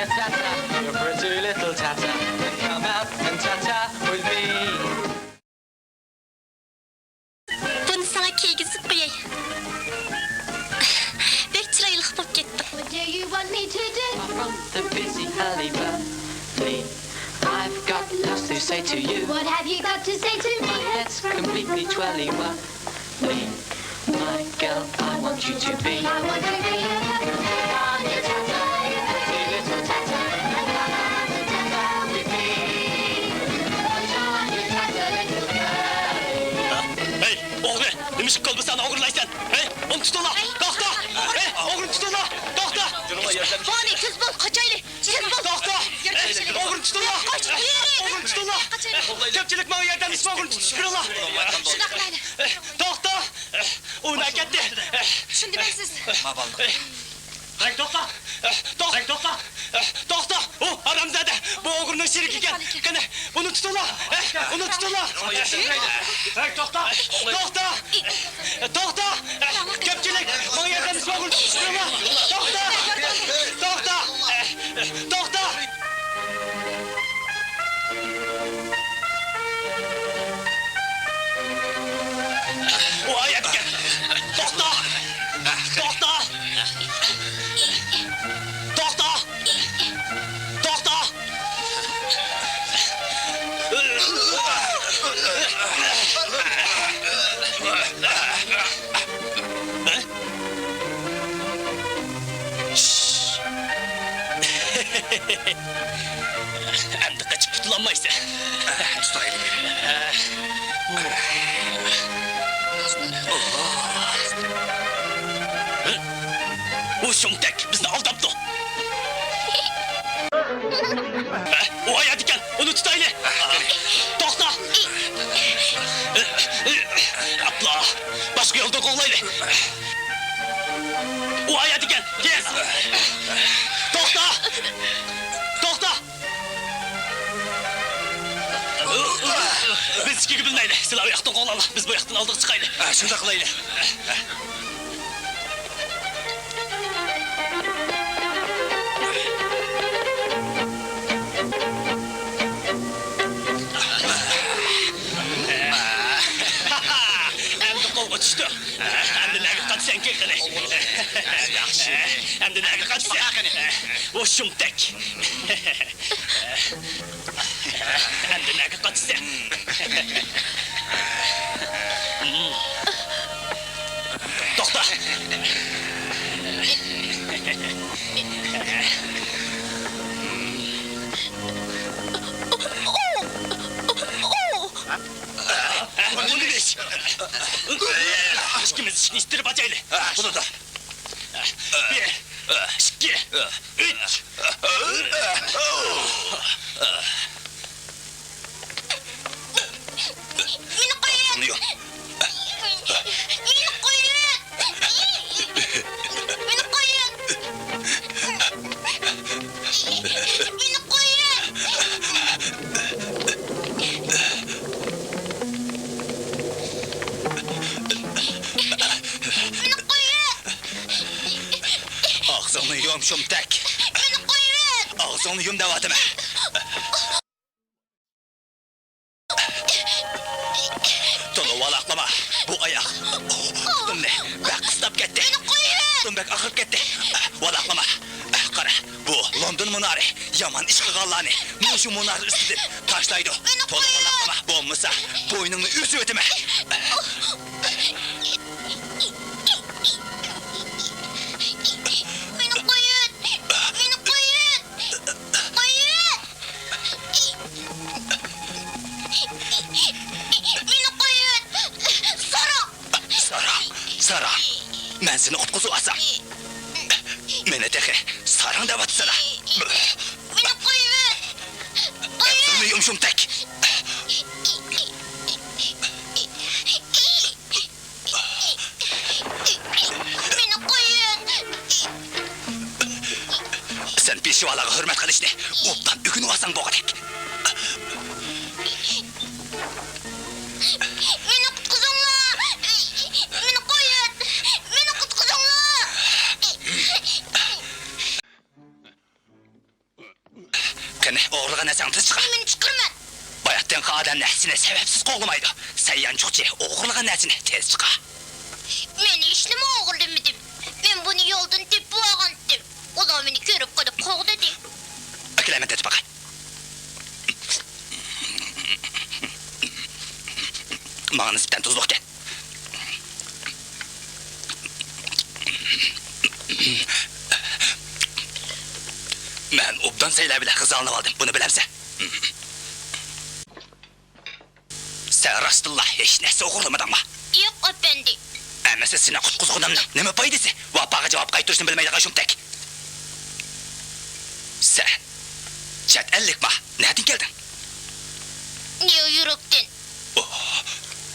Tata, your pretty little Tata, come out and Tata with me. بۇنى ساڭا كىيگۈزۈپ قوياي. بەك چىرايلىق بولۇپ كەتتىڭ. What do you want me to do? From the busy alley, but me, I've got lots to say to you. What have you got to say to me? My head's completely twirly, what me, my girl, I want you to be. I want to be your pretty little Tata, and come out and Tata with me. Put on your Tata, little girl. ھەي، ئوغرى! نېمىشقا كولبىسانى ئوغرىلايسەن؟ ھەي، ئۇنى تۇتۇڭلار! توختا! ھەي، ئوغرىنى تۇتۇڭلار! توختا! بولدى، تېز بول، قاچايلى! تېز بول! توختا! ھەي، ئوغرىنى تۇتۇڭلار! قاچ! ئوغرىنى تۇتۇڭلار! قاچايلى! كۆپچىلىك ماڭا ياردەملىشىپ ئوغرىنى تۇتۇشۇپ بېرىڭلار! شۇنداق قىلايلى! توختا! ئۇ نەگە كەتتى؟ شۇنى دېمەيسىز! ھەي، توختا! توختا! توختا! توختا! ئۇ ھارامزادە! بۇ ئوغرىنىڭ شېرىكى ئىكەن! قېنى، بۇنى تۇتۇڭلار! ئۇنى تۇتۇڭلار! ھەي، توختا! توختا! توختا! كۆپچىلىك! ماڭا ياردەم ئىش ئوغرىنى تۇتۇشۇپ بېرىڭلار! توختا! توختا! توختا! ئۇ ئايەتكەن! توختا! توختا! توختا! توختا! ئەمدى قېچىپ قۇتۇلالمايسەن. تۇتايلى. بۇ شۇمتەك بىزنى ئالداپتۇ. ئۇ ئايەتكەن، ئۇنى تۇتايلى. توختا. ئاپلا، باشقا يولدىن قوغلايلى. ئۇ ئايەتكەن، تېز. توختا. توختا. بىز ئىچكىگە بىلمەيلى. سىلەر ئۇ ياقتىن قوغلاڭلار. بىز بۇ ياقتىن ئالدىغا چىقايلى. ھە، شۇنداق قىلايلى. ئەمدى قولغا چۈشتى. ئەمدى نەگە قاچىسەن قېنى؟ ياخشى. ئەمدى نەگە قاچىسەن؟ ئۇ شۇمتەك. ئەمدى نەگە قاچىسەن؟ توختا! بۇنى ئىچ. ئىككىمىز ئىشىكنى ئىتتىرىپ ئاچايلى. بۇنى دا. بىر، ئىككى، ئۈچ. مېنى قويۇڭ! مېنى قويۇڭ! مېنى قويۇڭ! مېنى قويۇڭ! مېنى قويۇڭ! ئاغزىڭنى يۇم، شۇمتەك! مېنى قويۇۋەت! ئاغزىڭنى يۇم دەۋاتىمەن! تولا ۋالاقلىما! بۇ ئاياغ پۇتۇمنى بەك قىستاپ كەتتى! مېنى قويۇۋەت! پۇتۇم بەك ئاغرىپ كەتتى! ۋالاقلىما! قارا، بۇ لوندون مۇنارى يامان ئىش قىلغانلارنى مۇشۇ مۇنار ئۈستىدىن تاشلايدۇ! مېنى قويۇڭ! تولا ۋالاقلىما! بولمىسا بوينۇڭنى ئۈزۈۋېتىمەن! مېنى قويۇڭ! مېنى قويۇڭ! قويۇڭ! مېنى قويۇڭ! ساراڭ! ساراڭ! ساراڭ! مەن سېنى قۇتقۇزۇۋالسام! مېنى تېخى ساراڭ دەۋاتىسەن! مېنى قويۇڭ! قويۇڭ! يۇم، شۇمتەك! مېنى قويۇڭ! سەن پېشۋالارغا ھۆرمەت قىلىشنى ئوبدان ئۆگىنىۋالساڭ بولغۇدەك. مېنى قۇتقۇزۇڭلار! مېنى قويۇڭ! مېنى قۇتقۇزۇڭلار! نەرسەڭنى تېز چىقار. نېمىنى چىقىرىمەن؟ باياتتىنقى ئادەم نەرسىنى سەۋەبسىز قوغلىمايدۇ. سەن يانچۇقچى، ئوغرىلىغان نەرسىنى تېز چىقار. مەن ھېچنېمە ئوغرىلىمىدىم. مەن بۇنى يولدىن تېپىپ ئالغانتىم. ئۇلار مېنى كۆرۈپ قېلىپ قوغلىدى. ئەكېلەيمەن، تېتىپ باقاي. ماڭا نىسبەتەن تۇزلۇقكەن. مەن ئوبدان سەيلە بىلەن غىزالىنىۋالدىم. بۇنى بىلەمسەن؟ سەن راستتىنلا ھېچ نەرسە ئوغرىلىمىدىڭمۇ؟ ياق، ئەپەندى. ئەمەسە سېنى قۇتقۇزغىنىمنىڭ نېمە پايدىسى؟ ۋاپاغا جاۋاب قايتۇرۇشنى بىلمەيدىغان شۇمتەك. سەن چەت ئەللىكما؟ نەدىن كەلدىڭ؟ نيۇ يوركتىن. ئوھ،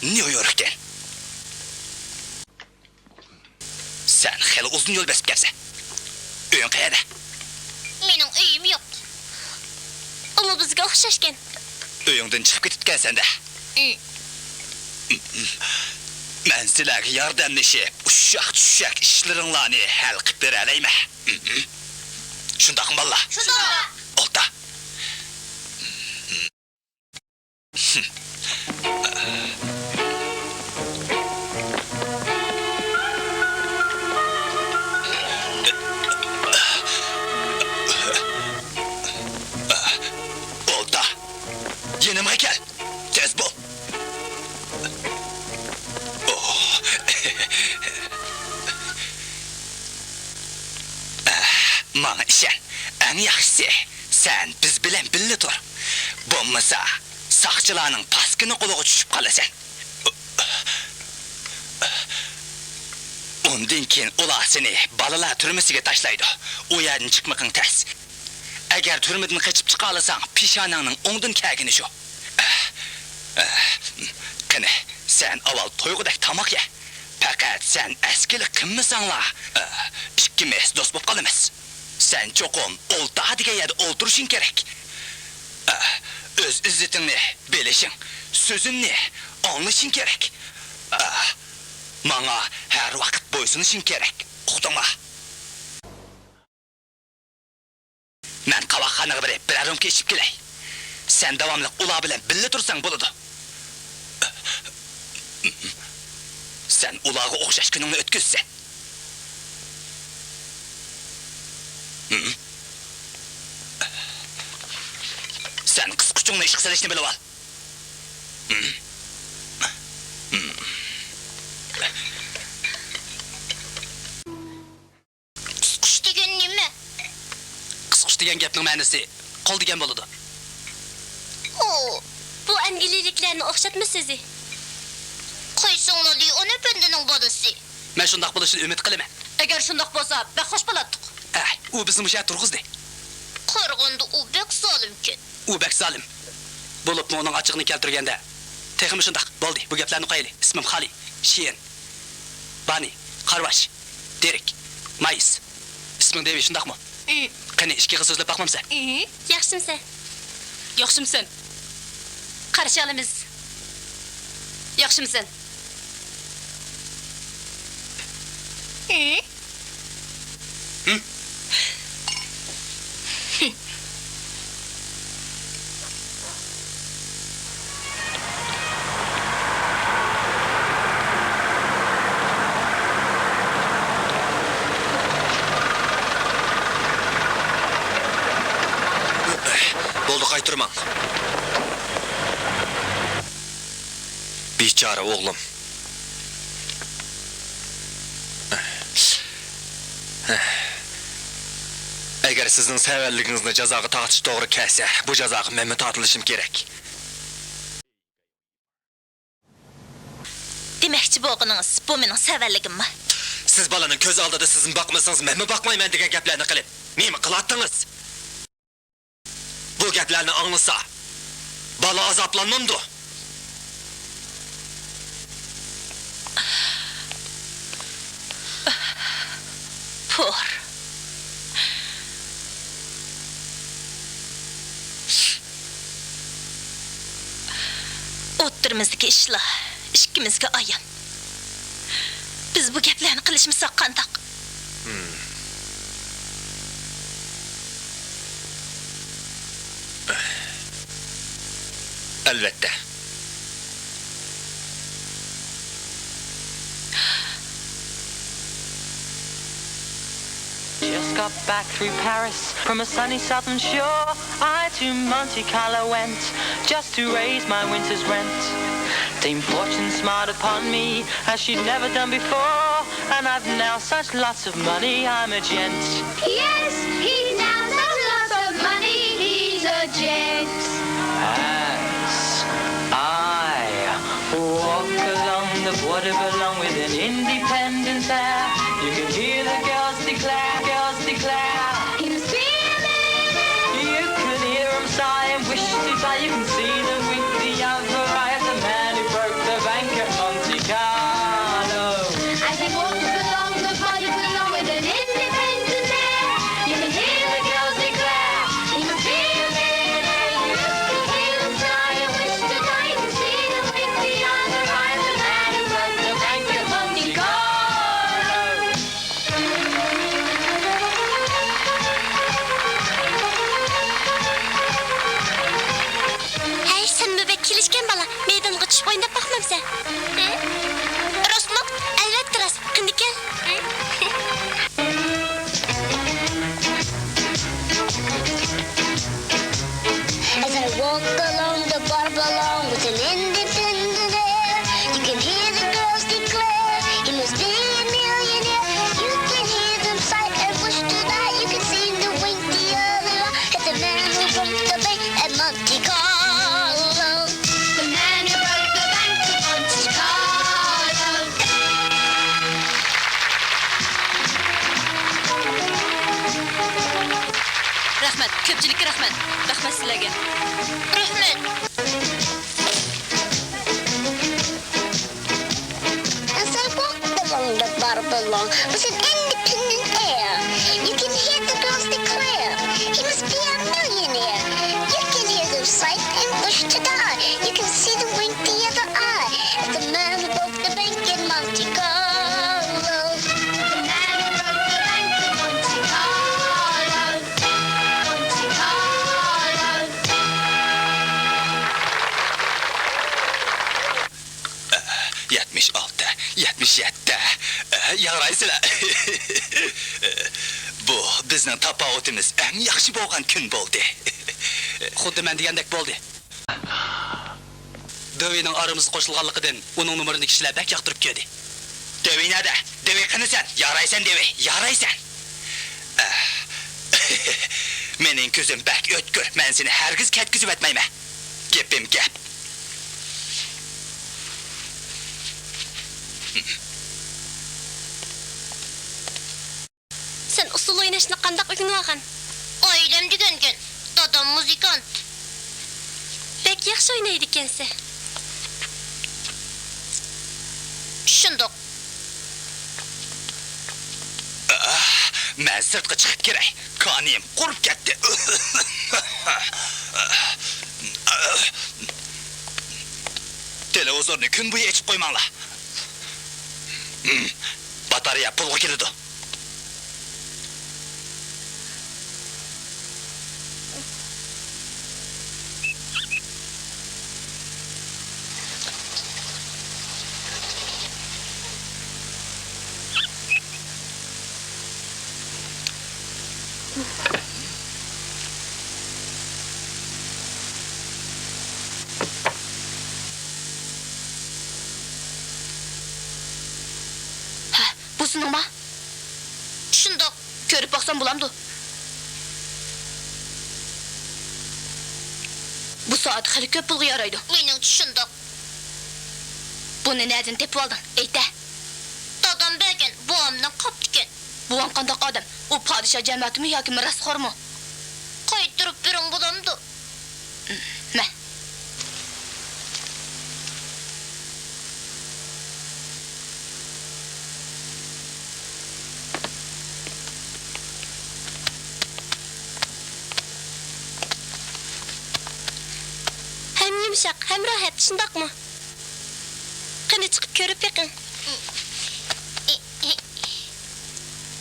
نيۇ يوركتىن. سەن خېلى ئۇزۇن يول بېسىپ كەپسەن. ئۆيۈڭ قەيەردە؟ مېنىڭ ئۆيۈم يوق. ئۇمۇ بىزگە ئوخشاشكەن. ئۆيۈڭدىن چىقىپ كېتىپتىكەنسەن-دە. ئى. مەن سىلەرگە ياردەملىشىپ، ئۇششاق-چۈششەك ئىشلىرىڭلارنى ھەل قىلىپ بېرەلەيمەن. شۇنداقمۇ، بالىلار؟ شۇنداق. ئولتۇر. ئولتۇر. يېنىمغا كەل. تېز بول. ماڭا ئىشەن. ئەڭ ياخشىسى، سەن بىز بىلەن بىللە تۇر. بولمىسا، ساقچىلارنىڭ پاسكىنا قولىغا چۈشۈپ قالىسەن. ئۇندىن كېيىن ئۇلار سېنى بالىلار تۈرمىسىگە تاشلايدۇ. ئۇ يەردىن چىقمىقىڭ تەس. ئەگەر تۈرمىدىن قېچىپ چىقالىساڭ، پېشانەڭنىڭ ئوڭدىن كەلگىنى شۇ. قېنى، سەن ئاۋۋال تويغۇدەك تاماق يە. پەقەت سەن ئەسكىلىك قىلمىساڭلا، ئىككىمىز دوست بولۇپ قالىمىز. سەن چوقۇم ئولتۇر دېگەن يەردە ئولتۇرۇشۇڭ كېرەك. ئۆز ئىززىتىڭنى بىلىشىڭ، سۆزۈمنى ئاڭلىشىڭ كېرەك. ماڭا ھەر ۋاقىت بويسۇنۇشۇڭ كېرەك. ئۇقتۇڭما؟ مەن قاۋاقخانىغا بېرىپ، بىرەر رومكا ئىچىپ كېلەي. سەن داۋاملىق ئۇلار بىلەن بىللە تۇرساڭ بولىدۇ. سەن ئۇلارغا ئوخشاش كۈنۈڭنى ئۆتكۈزىسەن. سەن قىسقۇچۇڭنى ئىشقا سېلىشنى بىلىۋال. قىسقۇچ دېگەن نېمە؟ قىسقۇچ دېگەن گەپنىڭ مەنىسى قول دېگەن بولىدۇ. ئۇ، بۇ ئەنگلىيەلىكلەرنى ئوخشاتما سۆزى. قايسىڭلار لېئون ئەپەندىنىڭ بالىسى؟ مەن شۇنداق بولۇشىنى ئۈمىد قىلىمەن. ئەگەر شۇنداق بولسا، بەك خوش بولاتتۇق. ئەھ، ئۇ بىزنى مۇشۇ يەردە تۇرغۇزدى. قارىغاندا ئۇ بەك زالىمكەن. ئۇ بەك زالىم. بولۇپمۇ ئۇنىڭ ئاچچىقىنى كەلتۈرگەندە. تېخىمۇ شۇنداق. بولدى، بۇ گەپلەرنى قويايلى. ئىسمىم خالى. شېئىن. بانى. قارىۋاش. دېرىك. مايس. ئىسمىڭ دېۋى، شۇنداقمۇ؟ ئى. قېنى، ئىككى قىز سۆزلەپ باقمامسەن؟ ئى. ياخشىمسەن؟ ياخشىمسەن؟ قارشى ئالىمىز. ياخشىمسەن؟ ئى. بولدى، قايتۇرماڭ. بىچارە ئوغلۇم. ئەگەر سىزنىڭ سەۋەنلىكىڭىزنى جازاغا تارتىش توغرا كەلسە، بۇ جازاغا مەنمۇ تارتىلىشىم كېرەك. دېمەكچى بولغىنىڭىز، بۇ مېنىڭ سەۋەنلىكىممۇ؟ سىز بالىنىڭ كۆز ئالدىدا سىزمۇ باقمىسىڭىز، مەنمۇ باقمايمەن دېگەن گەپلەرنى قىلىپ، نېمە قىلاتتىڭىز؟ بۇ گەپلەرنى ئاڭلىسا، بالا ئازابلانمامدۇ؟ پۇر. ئوتتۇرىمىزدىكى ئىشلار ئىككىمىزگە ئايان. بىز بۇ گەپلەرنى قىلىشمىساق قانداق؟ ھىم. ئەلۋەتتە. Just got back through Paris from a sunny southern shore. I to Monte Carlo went just to raise my winter's rent. Dame Fortune smiled upon me as she'd never done before, and I've now such lots of money, I'm a gent. Yes, he's now such lots of money, he's a gent. As I walk along the bois de Boulogne with an independent air, you can hear the girls declare, girls declare. He must be a millionaire. You can hear 'em sigh and wish to die. You can see them wink the other eye at the man who broke the bank at Monte Carlo. As he walks along the bois de Boulogne with an independent air, you can hear the girls declare, he must be a millionaire. You can hear them sigh and wish to die. You can see them wink the other eye at the man who broke the bank at Monte Carlo. ھەي، سەنمۇ بەك كېلىشكەن بالا، مەيدانغا چۈشۈپ ئويناپ باقمامسەن؟ ھە؟ راستمۇ؟ ئەلۋەتتە راست. قېنى كەل. As I walk along the bois de Boulogne with an independent air, you can hear the girls declare, he must be a millionaire. You can hear them sigh and wish to die. You can see them wink the other eye at the man who broke the bank at Monte Carlo. The man who broke the bank at Monte Carlo. رەھمەت، كۆپچىلىككە رەھمەت. رەھمەت سىلەرگە. رەھمەت. As I walk along the bois de Boulogne with an independent air, you can hear the girls declare, he must be a millionaire. You can hear them sigh and wish to die. You can see them wink the other eye at the man who broke the bank in Monte Carlo. The man who broke the bank in Monte Carlo. Monte Carlo. يەتمىش ئالتە، يەتمىش يەتتە. يارايسىلەر. بۇ بىزنىڭ تاپاۋىتىمىز ئەڭ ياخشى بولغان كۈن بولدى. خۇددى مەن دېگەندەك بولدى. دېۋىنىڭ ئارىمىزغا قوشۇلغانلىقىدىن ئۇنىڭ نومۇرىنى كىشىلەر بەك ياقتۇرۇپ كۆردى. دېۋى نەدە؟ دېۋى قېنى سەن؟ يارايسەن دېۋى، يارايسەن. مېنىڭ كۆزۈم بەك ئۆتكۈر، مەن سېنى ھەرگىز كەتكۈزۈۋەتمەيمەن. گېپىم گەپ. سەن ئۇسسۇل ئويناشنى قانداق ئۆگىنىۋالغان؟ ئائىلەمدە ئۆگەنگەن. دادام مۇزىكانت. بەك ياخشى ئوينايدىكەنسەن. شۇنداق. مەن سىرتقا چىقىپ كىرەي. كانىيىم قۇرۇپ كەتتى. تېلېۋىزورنى كۈن بويى ئېچىپ قويماڭلار. باتارېيە پۇلغا كېلىدۇ. ھە، بۇ سېنىڭما؟ شۇنداق. كۆرۈپ باقسام بولامدۇ؟ بۇ سائەت خېلى كۆپ پۇلغا يارايدۇ. مېنىڭچە شۇنداق. بۇنى نەدىن تېپىۋالدىڭ؟ ئېيتە. دادام بەرگەن، بوۋامدىن قاپتىكەن. بوۋاڭ قانداق ئادەم؟ ئۇ پادىشاھ جەمەتىمۇ ياكى مىراسخورمۇ؟ قايتۇرۇپ بېرىڭ بولامدۇ؟ مە. ھەم يۇمشاق، ھەم راھەت، شۇنداقمۇ؟ قېنى، چىقىپ كۆرۈپ بېقىڭ.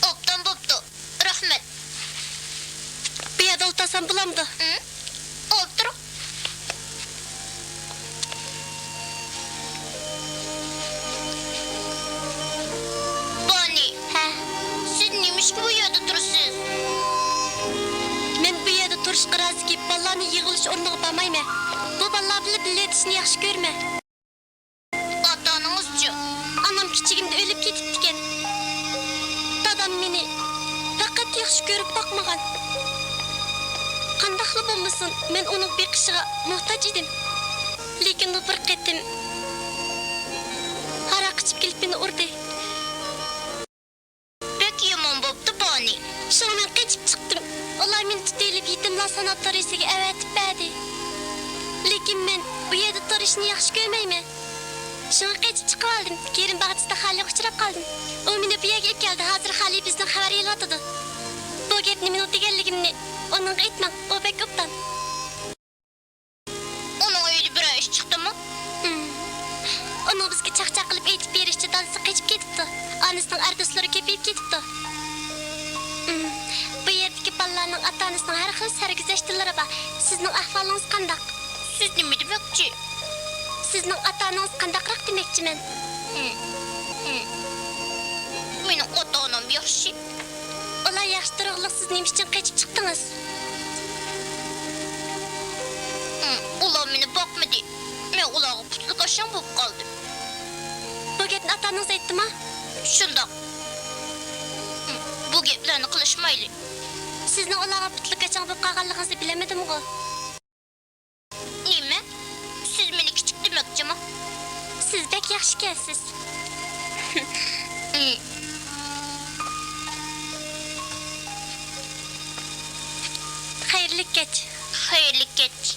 ئوبدان بوپتۇ. رەھمەت. بۇ يەردە ئولتۇرسام بولامدۇ؟ ھە؟ ئولتۇرۇڭ. ئىشقىرازدىكى بالىلارنى يىغىلىش ئورنىغا بارمايمەن. بۇ بالىلار بىلەن بىللە يېتىشنى ياخشى كۆرىمەن. ئاتا-ئانىڭىزچۇ؟ ئانام كىچىكىمدە ئۆلۈپ كېتىپتىكەن. دادام مېنى پەقەت ياخشى كۆرۈپ باقمىغان. قانداقلا بولمىسۇن، مەن ئۇنىڭ بېقىشىغا موھتاج ئىدىم. لېكىن ئۇ بىر قېتىم ھاراق ئىچىپ كېلىپ مېنى ئۇردى. بەك يامان بوپتۇ بانى. شۇڭا مەن قېچىپ چىقتىم. ئۇلار مېنى تۇتۇۋېلىپ يېتىملار ساناتورىيىسىگە ئەۋەتىپ بەردى. لېكىن مەن ئۇ يەردە تۇرۇشنى ياخشى كۆرمەيمەن. شۇڭا قېچىپ چىقىۋالدىم. كېرىم باغچىسىدا خالىغا ئۇچراپ قالدىم. ئۇ مېنى بۇ يەرگە ئېلىپ كەلدى. ھازىر خالى بىزدىن خەۋەر ئېلىۋاتىدۇ. بۇ گەپنى مېنىڭ دېگەنلىكىمنى ئۇنىڭغا ئېيتماڭ. ئۇ بەك ئوبدان. ئۇنىڭ ئۆيىدە بىرەر ئىش چىقتىمۇ؟ ئۇنىڭ بىزگە چاقچاق قىلىپ ئېيتىپ بېرىشىچە دادىسى قېچىپ كېتىپتۇ. ئانىسىنىڭ ئەر دوستلىرى كۆپىيىپ كېتىپتۇ. بۇ يەردىكى بالىلارنىڭ ئاتا-ئانىسىنىڭ ھەر خىل سەرگۈزەشتلىرى بار. سىزنىڭ ئەھۋالىڭىز قانداق؟ سىز نېمە دېمەكچى؟ سىزنىڭ ئاتا-ئانىڭىز قانداقراق دېمەكچىمەن. مېنىڭ ئاتا-ئانام ياخشى. ئۇلار ياخشى تۇرغۇلۇق سىز نېمە ئۈچۈن قېچىپ چىقتىڭىز؟ ئۇلار مېنى باقمىدى. مەن ئۇلارغا پۇتلىكاشاڭ بولۇپ قالدىم. بۇ گەپنى ئاتا-ئانىڭىز ئېيتتىما؟ شۇنداق. بۇ گەپلەرنى قىلىشمايلى. سىزنىڭ ئۇلارغا پۇتلىكاشاڭ بولۇپ قالغانلىقىڭىزنى بىلەلمىدىمغۇ؟ نېمە؟ سىز مېنى كىچىك دېمەكچىمۇ؟ سىز بەك ياخشىكەنسىز. خەيرلىك كەچ. خەيرلىك كەچ.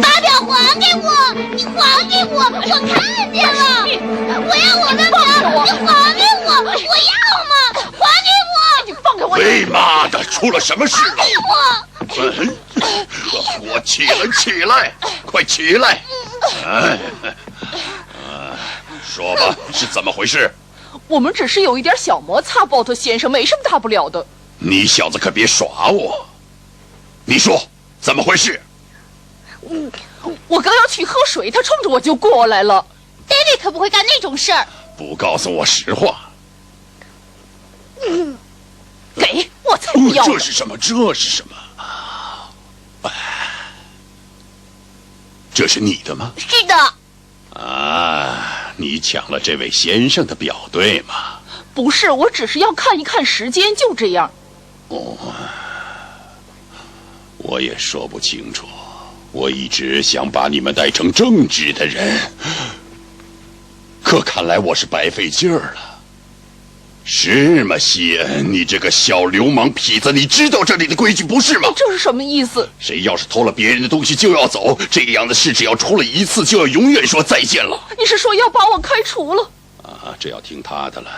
爸爸，还给我！你还给我！我看见了！我要我的表！你还给我！我要嘛！还给我！你放开我！喂，妈的，出了什么事了？还给我！嗯，我起来，起来，快起来！哎，哎，说吧，是怎么回事？我们只是有一点小摩擦，包特先生，没什么大不了的。你小子可别耍我！你说，怎么回事？我刚要去喝水，他冲着我就过来了。David 可不会干那种事儿。不告诉我实话。给，我才不要呢。这是什么？这是什么？哎，这是你的吗？是的。 啊，你抢了这位先生的表，对吗？不是，我只是要看一看时间，就这样。哦，我也说不清楚。我一直想把你们带成正直的人，可看来我是白费劲儿了。 是吗，西恩？你这个小流氓痞子，你知道这里的规矩不是吗？这是什么意思？谁要是偷了别人的东西就要走，这样的事只要出了一次，就要永远说再见了。你是说要把我开除了？啊，这要听他的了。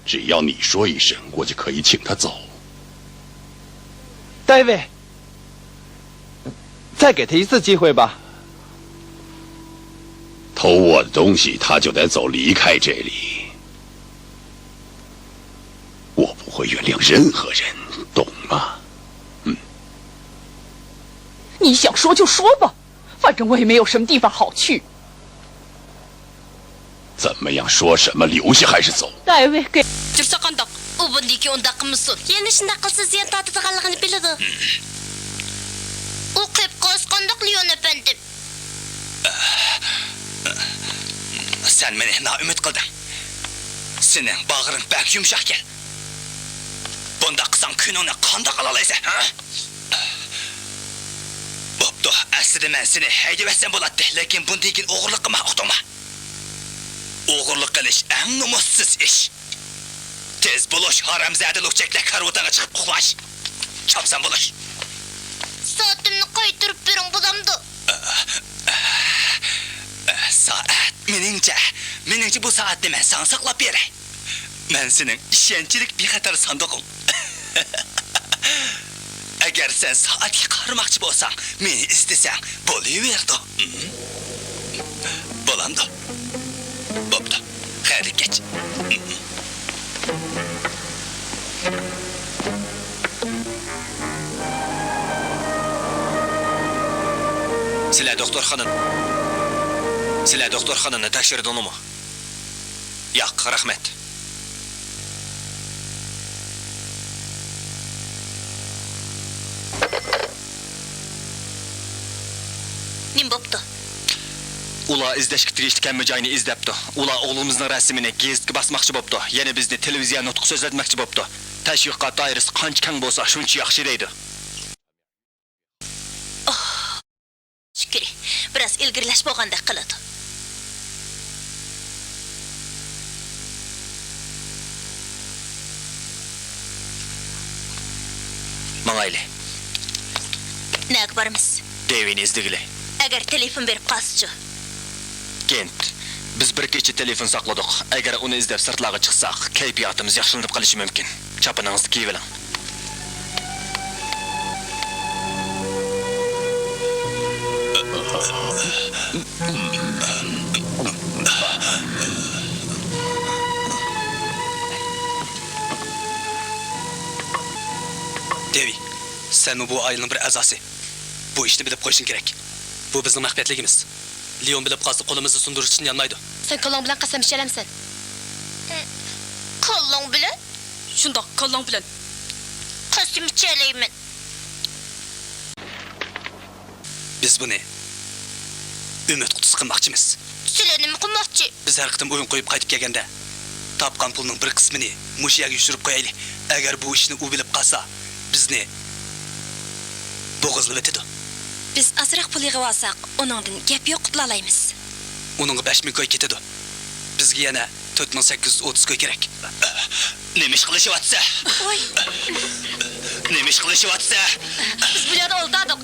只要你说一声，我就可以请他走。David，再给他一次机会吧。偷我的东西，他就得走，离开这里。 我不会原谅任何人，懂吗？嗯。你想说就说吧，反正我也没有什么地方好去。咱们要说什么留下还是走？ دايۋېككە. جۈرسە قانداق؟ ئۇ بۇندىن كېيىن ئۇنداق قىلمىسۇن. يەنە شۇنداق قىلسا زىيان تارتىدىغانلىقىنى بىلىدۇ. ئۇ قېپ قالسا قانداق، لېئون ئەپەندىم؟ سەن مېنى نائۈمىد قىلدىڭ. سېنىڭ باغرىڭ بەك يۇمشاقكەن. بۇنداق قىلساڭ كۈنۈڭنى قانداق ئالالايسەن، ھە؟ بوپتۇ، ئەسلىدە مەن سېنى ھەيدىۋەتسەم بولاتتى، لېكىن بۇندىن كېيىن ئوغرىلىق قىلما، ئۇقتۇڭمۇ؟ ئوغرىلىق قىلىش ئەڭ نومۇسسىز ئىش. تېز بولۇش، ھارامزادە لۈكچەكلەر، كارىۋىتىڭغا چىقىپ ئۇخلاش. چاپسان بولۇش. سائىتىمنى قايتۇرۇپ بېرىڭ، بولامدۇ؟ سائەت؟ مېنىڭچە، مېنىڭچە بۇ سائەتنى مەن ساڭا ساقلاپ بېرەي. مەن سېنىڭ ئىشەنچلىك بىخەتەر ساندۇقۇڭ. ئەگەر سەن سائەتكە قارىماقچى بولساڭ، مېنى ئىزدىسەڭ بولۇۋېرىدۇ. بولامدۇ؟ بوپتۇ. خەيرلىك كەچ. سىلەر دوختۇرخانا، سىلەر دوختۇرخانىنى تەكشۈردىڭلارمۇ؟ ياق، رەھمەت. نېمە بوپتۇ؟ ئۇلار ئىزدەشكە تېگىشلىك ھەممە جاينى ئىزدەپتۇ. ئۇلار ئوغلىمىزنىڭ رەسىمىنى گېزىتكە باسماقچى بوپتۇ. يەنە بىزنى تېلېۋىزىيە نۇتۇق سۆزلەتمەكچى بوپتۇ. تەشۋىقات دائىرىسى قانچە كەڭ بولسا، شۇنچە ياخشى دەيدۇ. شۈكرى، بىراز ئىلگىرىلەش بولغاندەك قىلىدۇ. ماڭايلى. نەگە بارىمىز؟ دېۋىنى ئىزدىگىلى. ئەگەر تېلېفون بېرىپ قالسىچۇ؟ كېنت، بىز بىر كېچە تېلېفون ساقلىدۇق. ئەگەر ئۇنى ئىزدەپ سىرتلارغا چىقساق، كەيپىياتىمىز ياخشىلىنىپ قېلىشى مۇمكىن. چاپىنىڭىزنى كىيىۋېلىڭ. دېۋى، سەنمۇ بۇ ئائىلىنىڭ بىر ئەزاسى. بۇ ئىشنى بىلىپ قويۇشۇڭ كېرەك. بۇ بىزنىڭ مەخپىيەتلىكىمىز. لېئون بىلىپ قالسا، قولىمىزنى سۇندۇرۇش ئۈچۈن يانمايدۇ. سەن كاللاڭ بىلەن قەسەم ئىچەلەمسەن؟ كاللاڭ بىلەن؟ شۇنداق، كاللاڭ بىلەن. قەسەم ئىچەلەيمەن. بىز بۇنى ئۈمىد قۇتىسى قىلماقچىمىز. سىلەر نېمە قىلماقچى؟ بىز ھەر قېتىم ئويۇن قويۇپ قايتىپ كەلگەندە، تاپقان پۇلنىڭ بىر قىسمىنى مۇشۇ يەرگە يوشۇرۇپ قويايلى. ئەگەر بۇ ئىشنى ئۇ بىلىپ قالسا، بىزنى بوغۇزلىۋېتىدۇ. بىز ئازراق پۇل يىغىۋالساق، ئۇنىڭدىن گەپ يوق قۇتۇلالايمىز. ئۇنىڭغا بەش مىڭ كوي كېتىدۇ. بىزگە يەنە تۆت مىڭ سەككىز يۈز ئوتتۇز كوي كېرەك. نېمە ئىش قىلىشىۋاتىسە؟ ۋاي! نېمە ئىش قىلىشىۋاتىسە؟ بىز بۇ يەردە ئولتۇردۇق.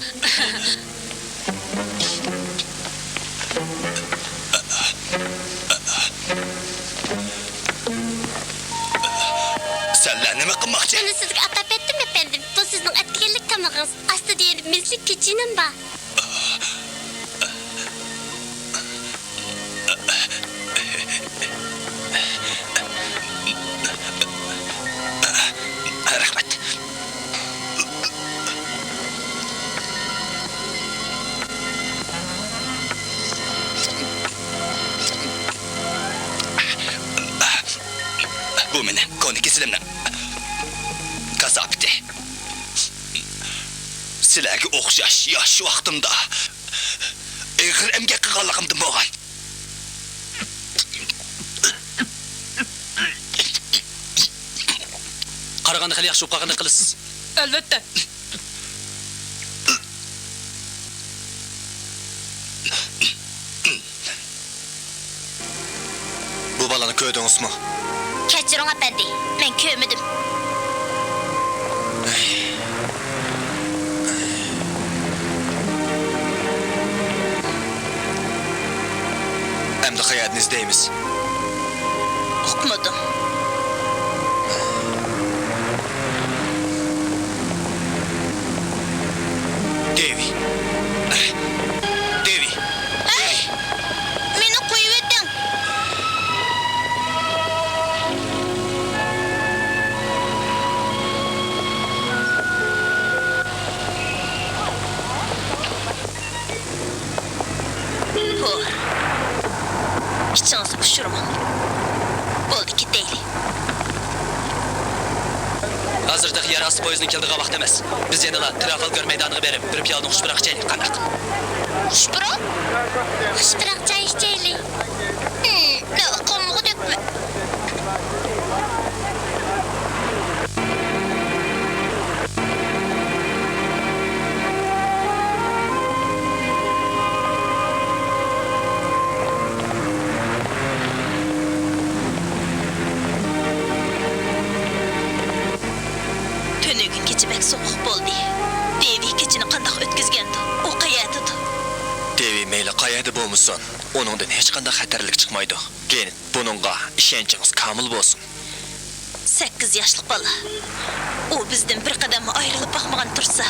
سەنلەر نېمە قىلماقچى؟ ئۇنى سىزگە ئاتاپ بەردىم، ئەپەندىم. بۇ سىزنىڭ ئەتىگەنلىك تامىقىڭىز. ئاستىدا يەنە مېزىلىك پېچىنەم بار. رەھمەت. بۇ مېنىڭ كونا كېسىلىمنىڭ كاساپىتى. سىلەرگە ئوخشاش ياش ۋاقتىمدا ئېغىر ئەمگەك قىلغانلىقىمدىن بولغان. قارىغاندا خېلى ياخشى بولۇپ قالغاندەك قىلىسىز. ئەلۋەتتە. بۇ بالىنى كۆردىڭىزمۇ؟ كەچۈرۈڭ، ئەپەندى، مەن كۆرمىدىم. ئەمدى قەيەردىن ئىزدەيمىز؟ ئۇقمىدىم. دېۋى. دېۋى. ئەي! مېنى قويۇۋېتىڭ! پۇ. ئىچىڭىزنى پۇشۇرماڭ. بولدى، كېتەيلى. ھازىر تېخى يەر ئاستى پويىزىنىڭ كېلىدىغان ۋاقتى ئەمەس. بىز يەنىلا ترافالگار مەيدانىغا بېرىپ، بىر پىيالىدىن خۇش پۇراق ئىچەيلى، قانداق؟ خۇش پۇراق؟ خۇش پۇراق چاي ئىچەيلى. ھىم، نە ئۇقۇملۇق دەپمۇ؟ تۈنۈگۈن كېچە بەك سوغۇق بولدى. دېۋى كېچىنى قانداق ئۆتكۈزگەندۇ؟ ئۇ قەيەردىدۇ؟ دېۋى مەيلى قەيەردە بولمىسۇن، ئۇنىڭدىن ھېچقانداق خەتەرلىك چىقمايدۇ. كېيىن بۇنىڭغا ئىشەنچىڭىز كامىل بولسۇن. سەككىز ياشلىق بالا. ئۇ بىزدىن بىر قەدەممۇ ئايرىلىپ باقمىغان تۇرسا،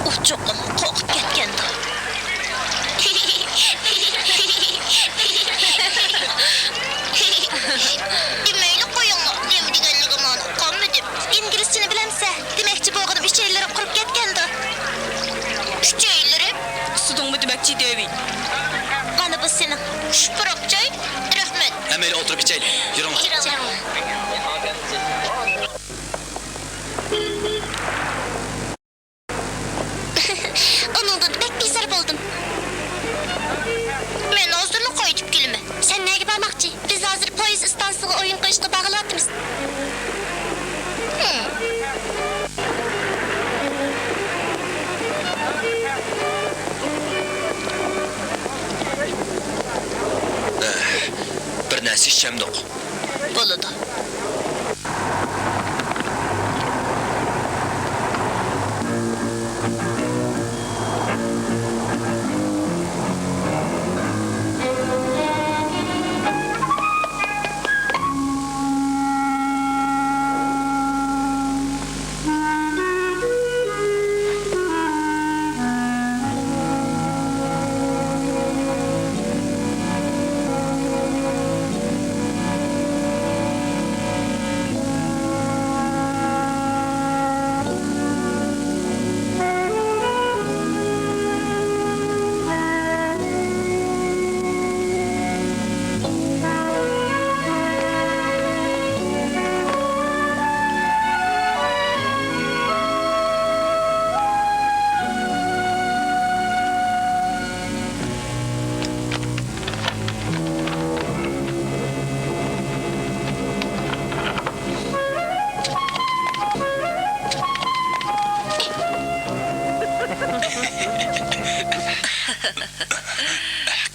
ئۇ چوقۇم قورقۇپ كەتكەندۇ. دېمەيلى قويۇڭلار، نېمە دېگەنلىكىمنى ئاڭلىمىدىم. ئىنگلىزچىنى بىلەمسە؟ دېمەكچى بولغىنىم ئۈچەيلىرىم قۇرۇپ كەتكەندۇ. ئۈچەيلىرىم؟ ئۇسسىدىڭمۇ دېمەكچى، دېۋى؟ مانا بۇ سېنىڭ. شۇپۇرۇق چاي. رەھمەت. ھەممەيلى ئولتۇرۇپ ئىچەيلى. يۈرۈڭلار. يۈرۈڭ. ئۇنىڭدىن بەك بىزار بولدۇم. مەن ھازىرلا قايتىپ كېلىمەن. سەن نەگە بارماقچى؟ بىز ھازىر پويىز ئىستانسىسىغا ئويۇن قويۇشقا بارغىلى ئاتىمىز. ھىم. بىر نەرسە ئىچەمدۇق. بولىدۇ.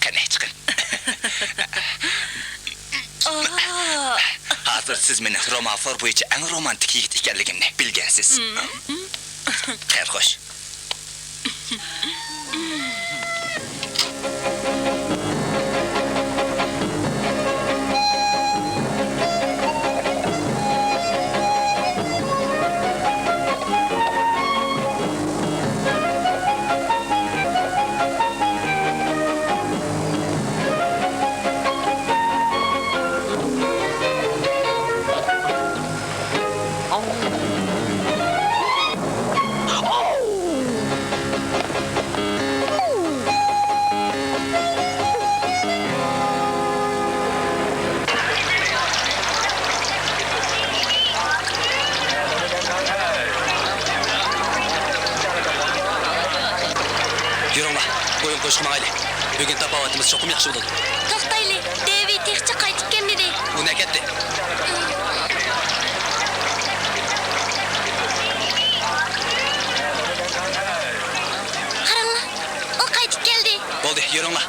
قېنى، چىقىڭ. ھازىر سىز مېنىڭ رومانفور بويىچە ئەڭ رومانتىك يىگىت ئىكەنلىكىمنى بىلگەنسىز. خەير خوش. يۈرۈڭلار، ئويۇن قويۇشقا ماڭايلى. بۈگۈن تاپاۋىتىمىز چوقۇم ياخشى بولىدۇ. توختايلى، دېۋى تېخىچە قايتىپ كەلمىدى. ئۇ نەگە كەتتى؟ قاراڭلار، ئۇ قايتىپ كەلدى. بولدى، يۈرۈڭلار.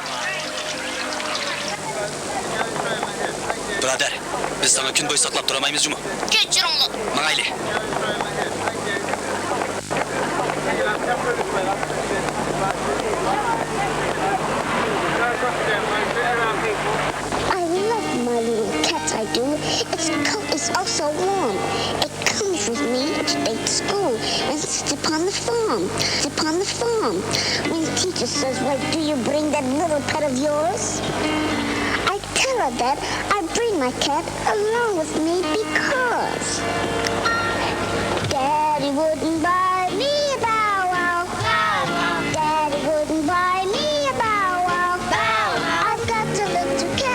بۇرادەر، بىز ساڭا كۈن بويى ساقلاپ تۇرالمايمىز جۇمۇ. كەچۈرۈڭلار. ماڭايلى. I love my little cat, I do. Its coat is also warm. It comes with me each day to school and sits upon the farm, sits upon the farm. When teacher says, "Why do you bring that little pet of yours?" I tell her that I bring my cat along with me because Daddy wouldn't buy me a bow wow. Daddy wouldn't buy me a bow wow. I've got a little cat.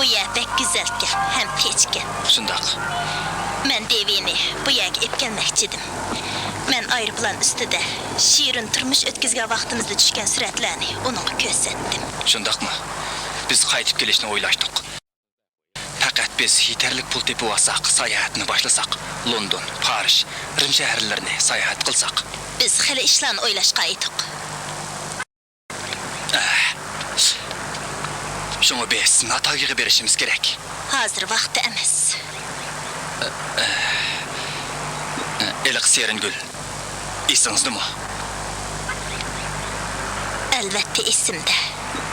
بۇ يەر بەك گۈزەلكەن ھەم تىنچكەن. شۇنداق. مەن دېۋىنى بۇ يەرگە ئېلىپ كەلمەكچىدىم. مەن ئايروپىلان ئۈستىدە شېرىن تۇرمۇش ئۆتكۈزگەن ۋاقتىمىزدا چۈشكەن سۈرەتلەرنى ئۇنىڭغا كۆرسەتتىم. شۇنداقمۇ؟ بىز قايتىپ كېلىشنى ئويلاشتۇق. پەقەت بىز يېتەرلىك پۇل تېپىۋالساق، ساياھەتنى باشلىساق، لوندون، پارىژ، رىم شەھەرلىرىنى ساياھەت قىلساق. بىز خېلى ئىشلارنى ئويلاشقان ئىدۇق. ئەھ. شۇڭا بىز ناتاگىغا بېرىشىمىز كېرەك. ھازىر ۋاقتى ئەمەس. ھېلىقى سېرىنگۈل، ئېسىڭىزدىمۇ؟ ئەلۋەتتە ئېسىمدە.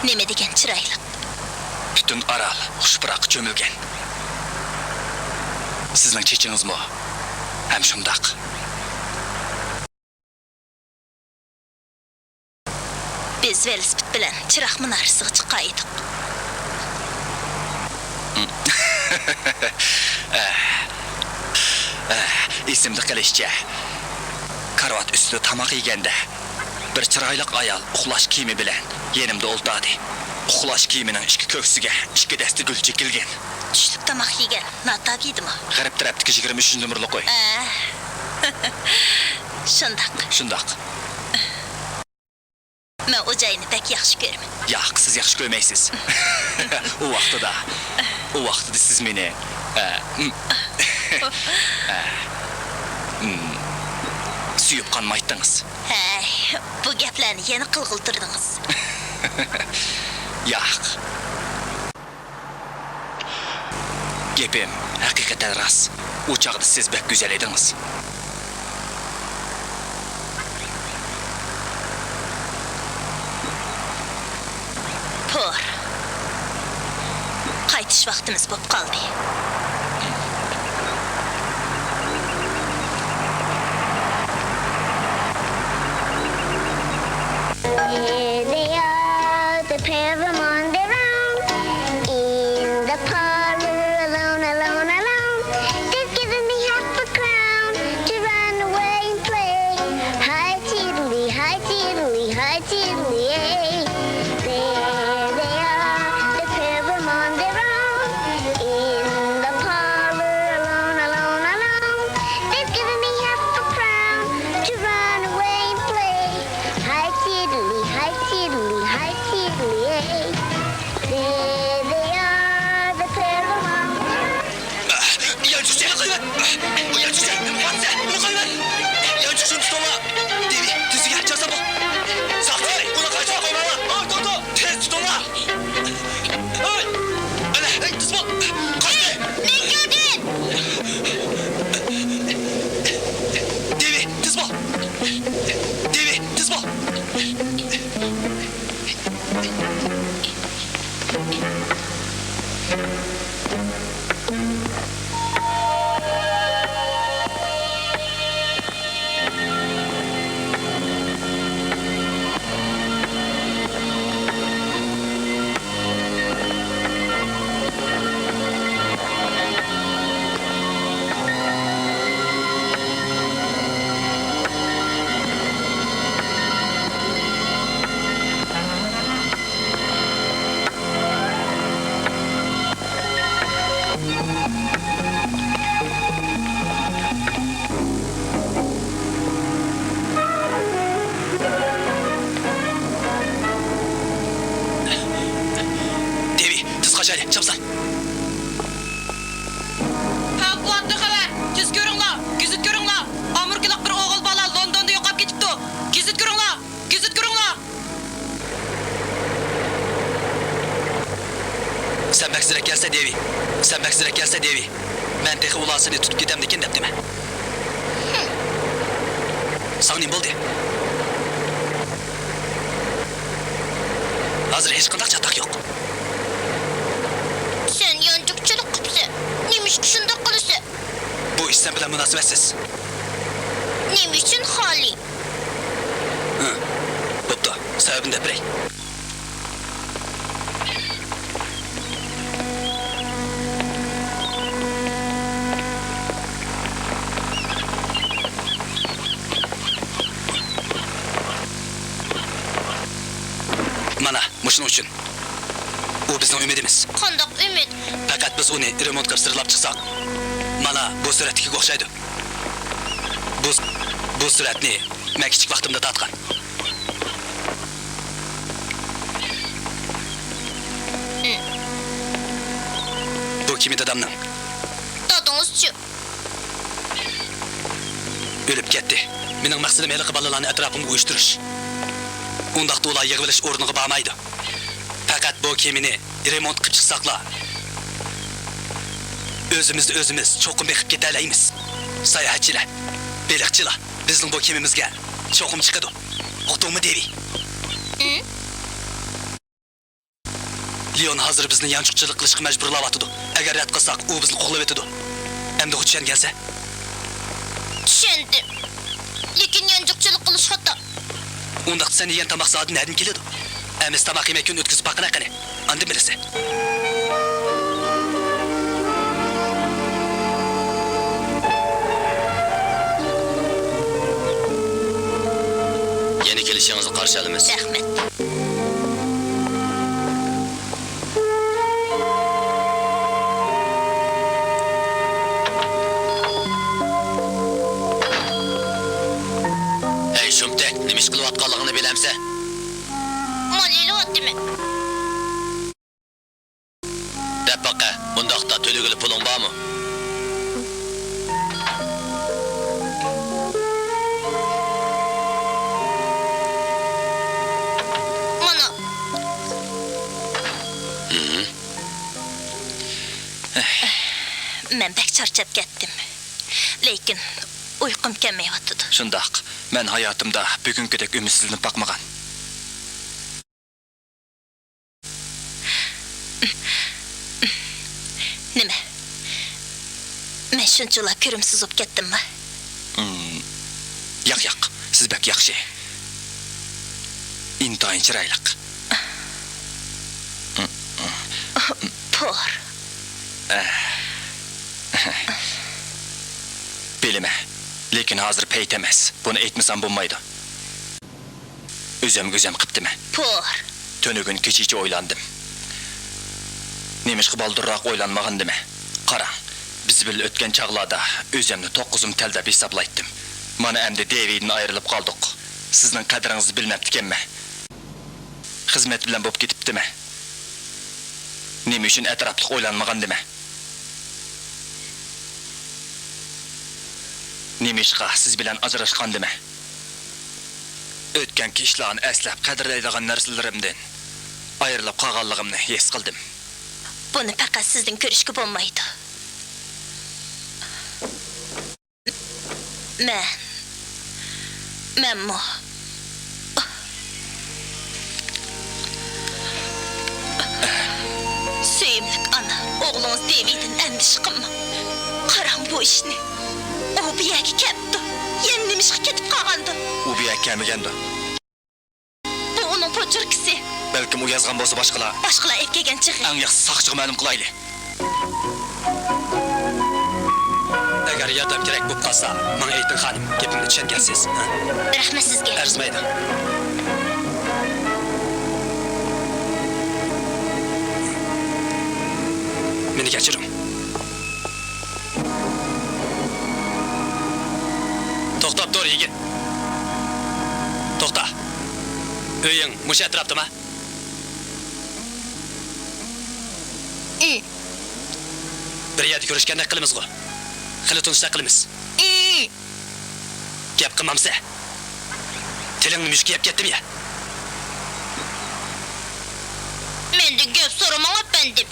نېمە دېگەن چىرايلىق. پۈتۈن ئارال خۇش پۇراققا چۆمۈلگەن. سىزنىڭ چېچىڭىزمۇ ھەم شۇنداق. بىز ۋېلىسىپىت بىلەن چىراغ مۇنارىسىغا چىققان ئىدۇق. ئېسىمدە قېلىشىچە، كارىۋات ئۈستىدە تاماق يېگەندە، بىر چىرايلىق ئايال ئۇخلاش كىيىمى بىلەن يېنىمدا ئولتۇردى. ئۇخلاش كىيىمىنىڭ ئىككى كۆكسىگە ئىككى دەستە گۈل چېكىلگەن. چۈشلۈك تاماق يېگەن ناتاگىدىمۇ؟ غەرب تەرەپتىكى يىگىرمە ئۈچىنچى نومۇرلۇق ئۆي. ئە. شۇنداق. شۇنداق. مەن ئۇ جاينى بەك ياخشى كۆرىمەن. ياق، سىز ياخشى كۆرمەيسىز. ئۇ ۋاقتىدا، ئۇ ۋاقتىدا سىز مېنى، ئە، م-، ئە، م-، سۆيۈپ قانمايتتىڭىز. ھەي، بۇ گەپلەرنى يەنە قىلغىلى تۇردىڭىز. ياق. گېپىم ھەقىقەتەن راست. ئۇ چاغدا سىز بەك گۈزەل ئىدىڭىز. پۇر. قايتىش ۋاقتىمىز بولۇپ قالدى. There they are, the pair of 'em on their own. In the parlor, alone, alone, alone. They've given me half a crown to run away and play. Hi tiddly, hi tiddly, hi tiddly, hey. There they are, the pair of 'em on their own. In the parlor, alone, alone, alone. They've given me half a crown to run away and play. Hi tiddly, hi tiddly, hi tiddly, hey. There they are, the pair of 'em. يانچۇقچى! يانچۇقچى! يانچۇقچى! يانچۇقچىنى تۇتۇڭلار! دېۋى، تۈزىگە چاسا بۇ! ساقچى، ئۇنى قاچا قويماڭلار! ئاي، توختاڭ! تېز تۇتۇڭلار! ئاي! ئەنە، ئەي، تېز بول! قاچتى! مەن كۆردۈم! دېۋى، تېز بول! دېۋى، تېز بول! دېۋى، تېز قاچايلى، چاپسان! پەۋقۇلئاددە خەۋەر! تېز كۆرۈڭلار! گېزىت كۆرۈڭلار! ئامېرىكىلىق بىر ئوغۇل بالا لوندوندا يوقاپ كېتىپتۇ! گېزىت كۆرۈڭلار! گېزىت كۆرۈڭلار! سەن بەك زېرەك كەلسە، دېۋى. سەن بەك زېرەك كەلسە، دېۋى. مەن تېخى ئۇلار سېنى تۇتۇپ كېتەمدىكىن دەپتىمەن. ساڭا نېمە بولدى؟ ھازىر ھېچقانداق چاتاق يوق. سەن يانچۇقچىلىق قىپسەن. نېمىشقا شۇنداق قىلىسەن؟ بۇ ئىش سەن بىلەن مۇناسىۋەتسىز. نېمە ئۈچۈن خالىي؟ ھە، بوپتۇ، سەۋەبىنى دەپ بېرەي. مانا، مۇشۇنىڭ ئۈچۈن. ئۇ بىزنىڭ ئۈمىدىمىز. قانداق ئۈمىد؟ پەقەت بىز ئۇنى رېمونت قىلىپ سىرلاپ چىقساق، مانا بۇ سۈرەتتىكىگە ئوخشايدۇ. بۇ، بۇ سۈرەتنى مەن كىچىك ۋاقتىمدا تارتقان. بۇ كېمە دادامنىڭ. دادىڭىزچۇ؟ ئۆلۈپ كەتتى. مېنىڭ مەقسىتىم ھېلىقى بالىلارنى ئەتراپىمغا ئۇيۇشتۇرۇش. ئۇنداقتا ئۇلار يىغىۋېلىش ئورنىغا بارمايدۇ. پەقەت بۇ كېمىنى رېمونت قىلىپ چىقساقلا، ئۆزىمىزنى ئۆزىمىز چوقۇم بېقىپ كېتەلەيمىز. ساياھەتچىلەر، بېلىقچىلار بىزنىڭ بۇ كېمىمىزگە چوقۇم چىقىدۇ. ئۇقتۇڭمۇ، دېۋى؟ لېئون ھازىر بىزنى يانچۇقچىلىق قىلىشقا مەجبۇرلاۋاتىدۇ. ئەگەر رەت قىلساق، ئۇ بىزنى قوغلىۋېتىدۇ. ئەمدىغۇ چۈشەنگەنسەن؟ چۈشەندىم. لېكىن يانچۇقچىلىق قىلىش خاتا. ئۇنداقتا سەن يېگەن تاماق زادى نەدىن كېلىدۇ؟ ئەمىسە تاماق يېمەي كۈن ئۆتكۈزۈپ باققىنا قېنى. ئاندىن بىلىسەن. يەنە كېلىشىڭىزنى قارشى ئالىمىز. رەھمەت. ھەي، شۇمتەك، نېمە ئىش قىلىۋاتقانلىقىڭنى بىلەمسەن؟ مال ئېلىۋاتىمەن. دەپ باقە، ئۇنداقتا تۆلىگىلى پۇلۇڭ بارمۇ؟ مانا. مەن بەك چارچاپ كەتتىم. لېكىن ئۇيقۇم كەلمەيۋاتىدۇ. شۇنداق. مەن ھاياتىمدا بۈگۈنكىدەك ئۈمىدسىزلىنىپ باقمىغان. نېمە؟ مەن شۇنچىۋالا كۆرۈمسىز بولۇپ كەتتىممۇ؟ ياق، ياق، سىز بەك ياخشى. ئىنتايىن چىرايلىق. پۇر. بىلىمەن، لېكىن ھازىر پەيت ئەمەس. بۇنى ئېيتمىسام بولمايدۇ. ئۆزۈمگە ئۆزۈم قىپتىمەن. پۇر. تۈنۈگۈن كېچىچە ئويلاندىم. نېمىشقا بالدۇرراق ئويلانمىغىنىدىمەن؟ قاراڭ، بىز بىللە ئۆتكەن چاغلاردا ئۆزۈمنى توققۇزۇم تەل دەپ ھېسابلايتتىم. مانا ئەمدى دېۋىدىن ئايرىلىپ قالدۇق. سىزنىڭ قەدرىڭىزنى بىلمەپتىكەنمەن. خىزمەت بىلەن بولۇپ كېتىپتىمەن. نېمە ئۈچۈن ئەتراپلىق ئويلانمىغاندىمەن؟ نېمىشقا سىز بىلەن ئاجراشقاندىمەن؟ ئۆتكەنكى ئىشلارنى ئەسلەپ، قەدىرلەيدىغان نەرسىلىرىمدىن ئايرىلىپ قالغانلىقىمنى ھېس قىلدىم. بۇنى پەقەت سىزدىن كۆرۈشكە بولمايدۇ. مەن، مەنمۇ. سۆيۈملۈك ئانا، ئوغلىڭىز دېۋىدىن ئەندىشە قىلماڭ. قاراڭ بۇ ئىشنى. ئۇ بۇ يەرگە كەپتۇ. يەنە نېمىشقا كېتىپ قالغاندۇ؟ ئۇ بۇ يەرگە كەلمىگەندۇ؟ بۇ ئۇنىڭ پوچۇركىسى. بەلكىم ئۇ يازغان بولسا باشقىلار. باشقىلار ئېلىپ كەلگەن چېغى. ئەڭ ياخشىسى ساقچىغا مەلۇم قىلايلى. ئەگەر ياردەم كېرەك بولۇپ قالسا، ماڭا ئېيتىڭ خانىم، گېپىمنى چۈشەنگەنسىز، ھە؟ رەھمەت سىزگە. ئەرزىمەيدۇ. مېنى كەچۈرۈڭ. توختاپ تۇر، يىگىت. توختا. ئۆيۈڭ مۇشۇ ئەتراپتىما؟ ئى. بىر يەردە كۆرۈشكەندەك قىلىمىزغۇ؟ خېلى تونۇشتەك قىلىمىز. ئى. گەپ قىلمامسە؟ تىلىڭنى مۈشۈك يەپ كەتتىمۇ يا؟ مەندىن گەپ سورىماڭ، ئەپەندىم.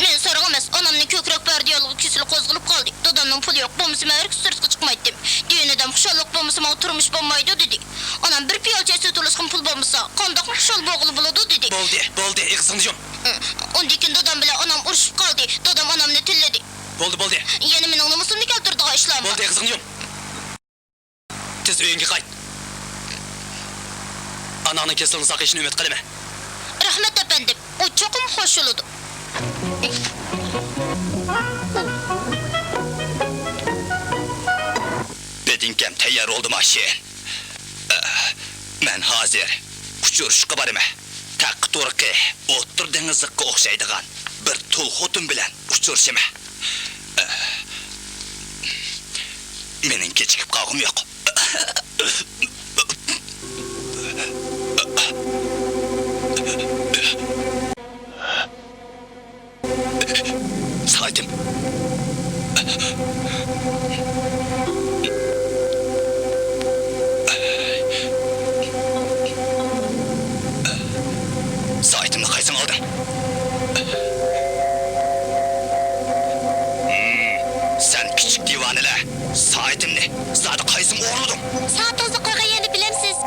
مەن ساراڭ ئەمەس، ئانامنىڭ كۆكرەك پەردە ياللۇغى كېسىلى قوزغىلىپ قالدى. دادامنىڭ پۇلى يوق، بولمىسا مەن ھەرگىز سىرتقا چىقمايتتىم. دېگىنىدەم، خۇشاللىق بولمىسا ماڭا تۇرمۇش بولمايدۇ، دېدى. ئانام بىر پىيالە چاي سېتىۋېلىشقىمۇ پۇل بولمىسا، قانداقمۇ خۇشال بولغىلى بولىدۇ، دېدى. بولدى، بولدى، ئېغىزىڭنى يۇم. ئۇندىن كېيىن دادام بىلەن ئانام ئۇرۇشۇپ قالدى. دادام ئانامنى تىللىدى. بولدى، بولدى. يەنە مېنىڭ نومۇسۇمنى كەلتۈرىدىغان ئىشلارمۇ بار. بولدى، ئېغىزىڭنى يۇم. تېز ئۆيۈڭگە قايت. ئاناڭنىڭ كېسىلىنى ساقىيىشىنى ئۈمىد قىلىمەن. رەھمەت، ئەپەندىم. ئۇ چوقۇم خوش بولىدۇ. بېدىنكەم تەييار بولدىما، شېرىن؟ مەن ھازىر. ئۇچرىشىشقا بارىمەن. تەققە تۇرقى ئوتتۇرا دېڭىزلىققا ئوخشايدىغان بىر تۇل خوتۇن بىلەن ئۇچرىشىمەن. مېنىڭ كېچىكىپ قالغۇم يوق. سائىتىم. سائىتىمنى قايسىڭ ئالدىڭ؟ ھىم، سەن كىچىك دىۋانىلەر، سائىتىمنى زادى قايسىڭ ئورنىدىڭ؟ سائىتىڭىزنى قويغان يەرنى بىلەمسىز؟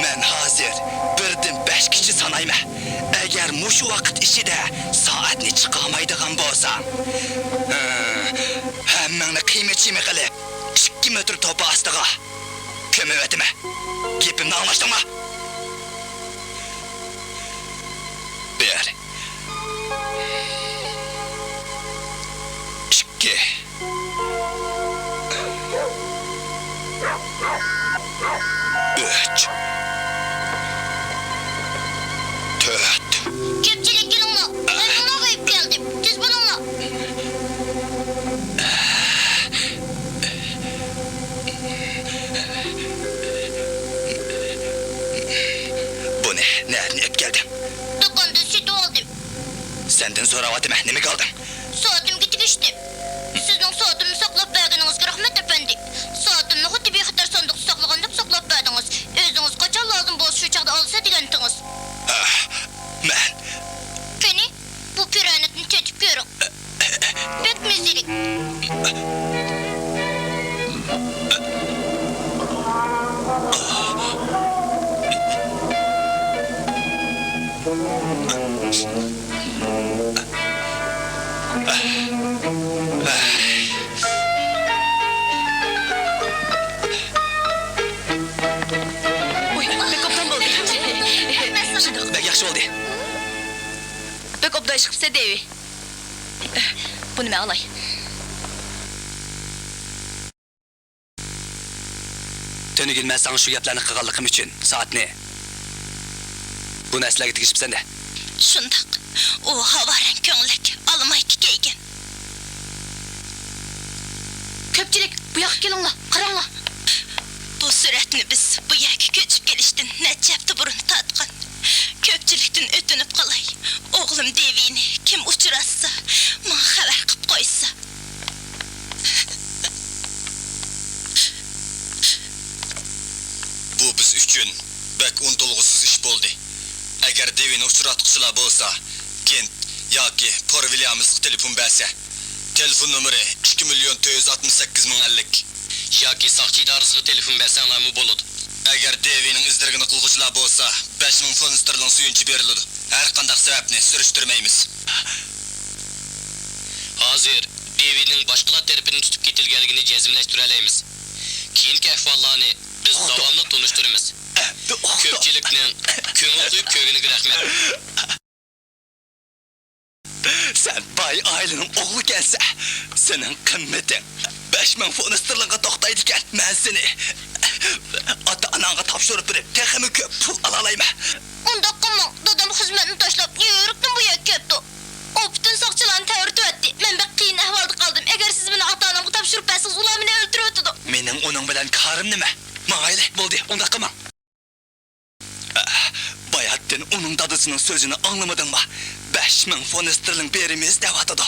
مەن ھازىر بىردىن بەشكىچە سانايمەن. ئەگەر مۇشۇ ۋاقىت ئىچىدە سائەتنى چىقارمايدىغان بولساڭ، ھە، ھەممىڭنى قىيما چىيما قىلىپ، ئىككى مېتىر توپا ئاستىغا كۆمۈۋېتىمەن. گېپىمنى ئاڭلاشتىڭمۇ؟ بىر، ئىككى، ئۈچ، تۆت. كۆپچىلىك كېلىڭلار، مەن نېمە قىلىپ كەلدىم، تېز بولۇڭلار. بۇنى نەدىن ئېلىپ كەلدىڭ؟ دۇكاندىن سېتىۋالدىم. سەندىن سوراۋاتىمەن، نېمىگە ئالدىڭ؟ سائىتىمگە تېگىشتى. سىزنىڭ سائىتىمنى ساقلاپ بەرگىنىڭىزگە رەھمەت، ئەپەندى. سائىتىمنى خۇددى بىخەتەر ساندۇقتا ساقلىغاندەك ساقلاپ بەردىڭىز. ئۆزىڭىز قاچان لازىم بولسا، شۇ چاغدا ئالىسەن دېگەنتىڭىز. ھە، مەن. قېنى، بۇ پىرەنىكنى تېتىپ كۆرۈڭ. بەك مەززىلىك. ئۇي، بەك ئوبدان بولدى. شۇنداق. بەك ياخشى بولدى. بەك ئوبدان ئىش قىپسەن، دېۋى. بۇنى مەن ئالاي. تۈنۈگۈن مەن ساڭا شۇ گەپلەرنى قىلغانلىقىم ئۈچۈن سائەتنى، بۇ نەرسىلەرگە تېگىشىپسەن-دە. شۇنداق. ئۇ ھاۋا رەڭ كۆڭلەك، ئالما ئىككى كىيگەن. كۆپچىلىك، بۇ ياققا كېلىڭلار، قاراڭلار. بۇ سۈرەتنى بىز بۇ يەرگە كۆچۈپ كېلىشتىن نەچچە ھەپتە بۇرۇن تارتقان. كۆپچىلىكتىن ئۆتۈنۈپ قالاي، ئوغلۇم دېۋىنى كىم ئۇچراتسا، ماڭا خەۋەر قىپ قويسا. بۇ بىز ئۈچۈن بەك ئۇنتۇلغۇسىز ئىش بولدى. ئەگەر دېۋىنى ئۇچراتقۇچىلار بولسا، گېنت ياكى پور ۋىليامسقا تېلېفون بەرسە، تېلېفون نومۇرى ئىككى مىليون تۆت يۈز ئاتمىش سەككىز مىڭ ئەللىك. ياكى ساقچى ئىدارىسىغا تېلېفون بەرسەڭلارمۇ بولىدۇ. ئەگەر دېۋىنىڭ ئىز دېرىكىنى قىلغۇچىلار بولسا، بەش مىڭ فۇنت ستېرلىڭ سۆيۈنچى بېرىلىدۇ. ھەر قانداق سەۋەبنى سۈرۈشتۈرمەيمىز. ھازىر دېۋىنىڭ باشقىلار تەرىپىدىن تۇتۇپ كېتىلگەنلىكىنى جەزملەشتۈرەلەيمىز. كېيىنكى ئەھۋاللارنى بىز داۋاملىق تونۇشتۇرىمىز. كۆپچىلىكنىڭ كۆڭۈل قويۇپ كۆرگىنىگە رەھمەت. سەن باي ئائىلىنىڭ ئوغلىكەنسەن. سېنىڭ قىممىتىڭ بەش مىڭ فۇنت ستېرلىڭغا توختايدىكەن. مەن سېنى ئاتا-ئاناڭغا تاپشۇرۇپ بېرىپ، تېخىمۇ كۆپ پۇل ئالالايمەن. ئۇنداق قىلماڭ، دادام خىزمەتنى تاشلاپ، نيۇ يوركتىن بۇ يەرگە كەپتۇ. ئۇ پۈتۈن ساقچىلارنى تەۋرىتىۋەتتى. مەن بەك قىيىن ئەھۋالدا قالدىم. ئەگەر سىز مېنى ئاتا-ئانامغا تاپشۇرۇپ بەرسىڭىز، ئۇلار مېنى ئۆلتۈرۈۋېتىدۇ. مېنىڭ ئۇنىڭ بىلەن كارىم نېمە؟ ماڭايلى، بولدى، ئۇنداق قىلماڭ. باياتتىن ئۇنىڭ دادىسىنىڭ سۆزىنى ئاڭلىمىدىڭمۇ؟ بەش مىڭ فۇنت ستېرلىڭ بېرىمىز دەۋاتىدۇ.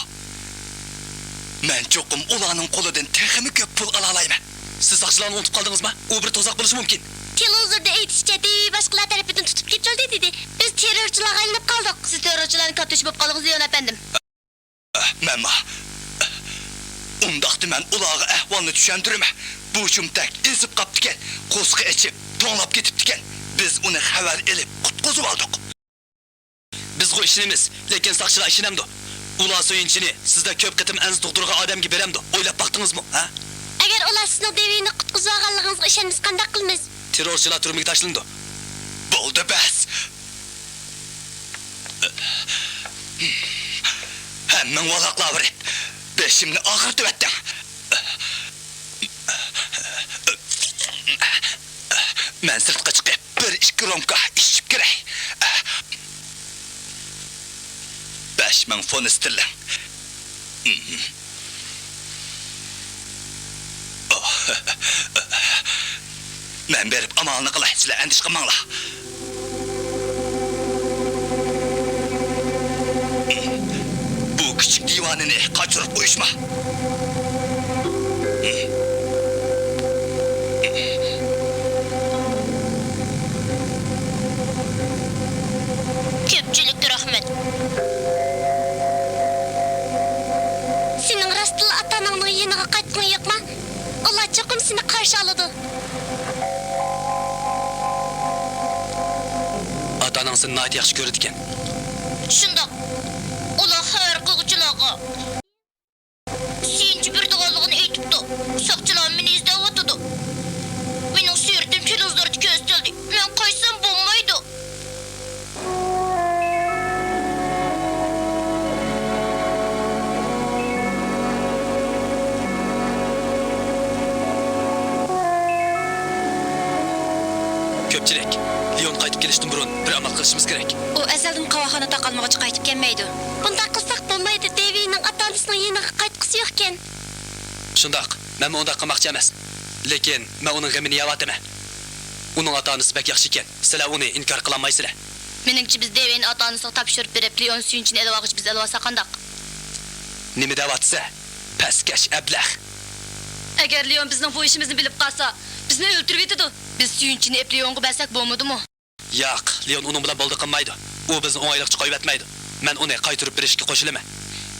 مەن چوقۇم ئۇلارنىڭ قولىدىن تېخىمۇ كۆپ پۇل ئالالايمەن. سىز ساقچىلارنى ئۇنتۇپ قالدىڭىزمۇ؟ ئۇ بىر تۇزاق بولۇشى مۇمكىن. تېلېۋىزوردا ئېيتىشىچە، دېۋى باشقىلار تەرىپىدىن تۇتۇپ كېتىلدى دېدى. بىز تېررورچىلارغا ئايلىنىپ قالدۇق. سىز تېررورچىلارنىڭ كاتتىشى بولۇپ قالدىڭىز، لېئون ئەپەندىم. مەنمۇ. ئۇنداقتا مەن ئۇلارغا ئەھۋالنى چۈشەندۈرىمەن. بۇ شۇمتەك ئېزىپ قاپتىكەن، قورسىقى ئېچىپ، توڭلاپ كېتىپتىكەن. بىز ئۇنى خەۋەر ئېلىپ قۇتقۇزۇۋالدۇق. بىزغۇ ئىشىنىمىز، لېكىن ساقچىلار ئىشىنەمدۇ؟ ئۇلار سۆيۈنچىنى سىزدەك كۆپ قېتىم ئەنزە تۇغدۇرغان ئادەمگە بېرەمدۇ؟ ئويلاپ باقتىڭىزمۇ، ھە؟ ئەگەر ئۇلار سىزنىڭ دېۋىنى قۇتقۇزۇۋالغانلىقىڭىزغا ئىشەنمىسە، قانداق قىلىمىز؟ تېررورچىلار تۈرمىگە تاشلىنىدۇ. بولدى، بەس! ھەممىڭ ۋالاقلاۋېرىپ، بېشىمنى ئاغرىتىۋەتتىڭ. مەن سىرتقا چىقىپ، بىر ئىككى رومكا ئىچىپ كېرەك. بەش مىڭ فونت ستېرلىڭ. مەن بېرىپ ئامالنى قىلاي، سىلەر ئەندىشە قىلماڭلار. بۇ كىچىك دىۋانىنى قاچۇرۇپ قويۇشما. كۆپچىلىككە رەھمەت. سېنىڭ راستتىنلا ئاتا-ئاناڭنىڭ يېنىغا قايتقۇڭ يوقما؟ ئۇلار چوقۇم سېنى قارشى ئالىدۇ. ئاتا-ئاناڭ سېنى ناھايىتى ياخشى كۆرىدىكەن. شۇنداق. ئۇلار خەۋەر قىلغۇچىلارغا سۈيۈنچى بېرىدىغانلىقىنى ئېيتىپتۇ. ساقچىلار مېنى ئىزدەۋاتىدۇ. مېنىڭ سۈرىتىم تېلېۋىزوردا كۆرسىتىلدى. مەن قاچسام بولمايدۇ. كۆپچىلىك، لېئون قايتىپ كېلىشتىن بۇرۇن بىر ئامال قىلىشىمىز كېرەك. ئۇ ئەزەلدىن قاۋاقخانا تاقالمىغۇچە قايتىپ كەلمەيدۇ. بۇنداق قىلساق بولمايدۇ، دېۋىنىڭ ئاتا-ئانىسىنىڭ يېنىغا قايتقۇسى يوقكەن. شۇنداق، مەنمۇ ئۇنداق قىلماقچى ئەمەس. لېكىن مەن ئۇنىڭ غېمىنى يەۋاتىمەن. ئۇنىڭ ئاتا-ئانىسى بەك ياخشى ئىكەن. سىلەر ئۇنى ئىنكار قىلالمايسىلەر. مېنىڭچە، بىز دېۋىنى ئاتا-ئانىسىغا تاپشۇرۇپ بېرىپ، لېئون سۈيۈنچىنى ئېلىۋالغۇچە بىز ئېلىۋالساق قانداق؟ نېمە دەۋاتىسەن؟ پەسكەش ئەبلەخ! ئەگەر لېئون بىزنىڭ بۇ ئىشىمىزنى بىلىپ قالسا، بىزنى ئۆلتۈرۈۋېتىدۇ. بىز سۈيۈنچىنى ئېلىپ لېئونغا بەرسەك بولمىدىمۇ؟ ياق، لېئون ئۇنىڭ بىلەن بولدى قىلمايدۇ. ئۇ بىزنى ئوڭايلىقچە قويۇۋەتمەيدۇ. مەن ئۇنى قايتۇرۇپ بېرىشكە قوشۇلىمەن.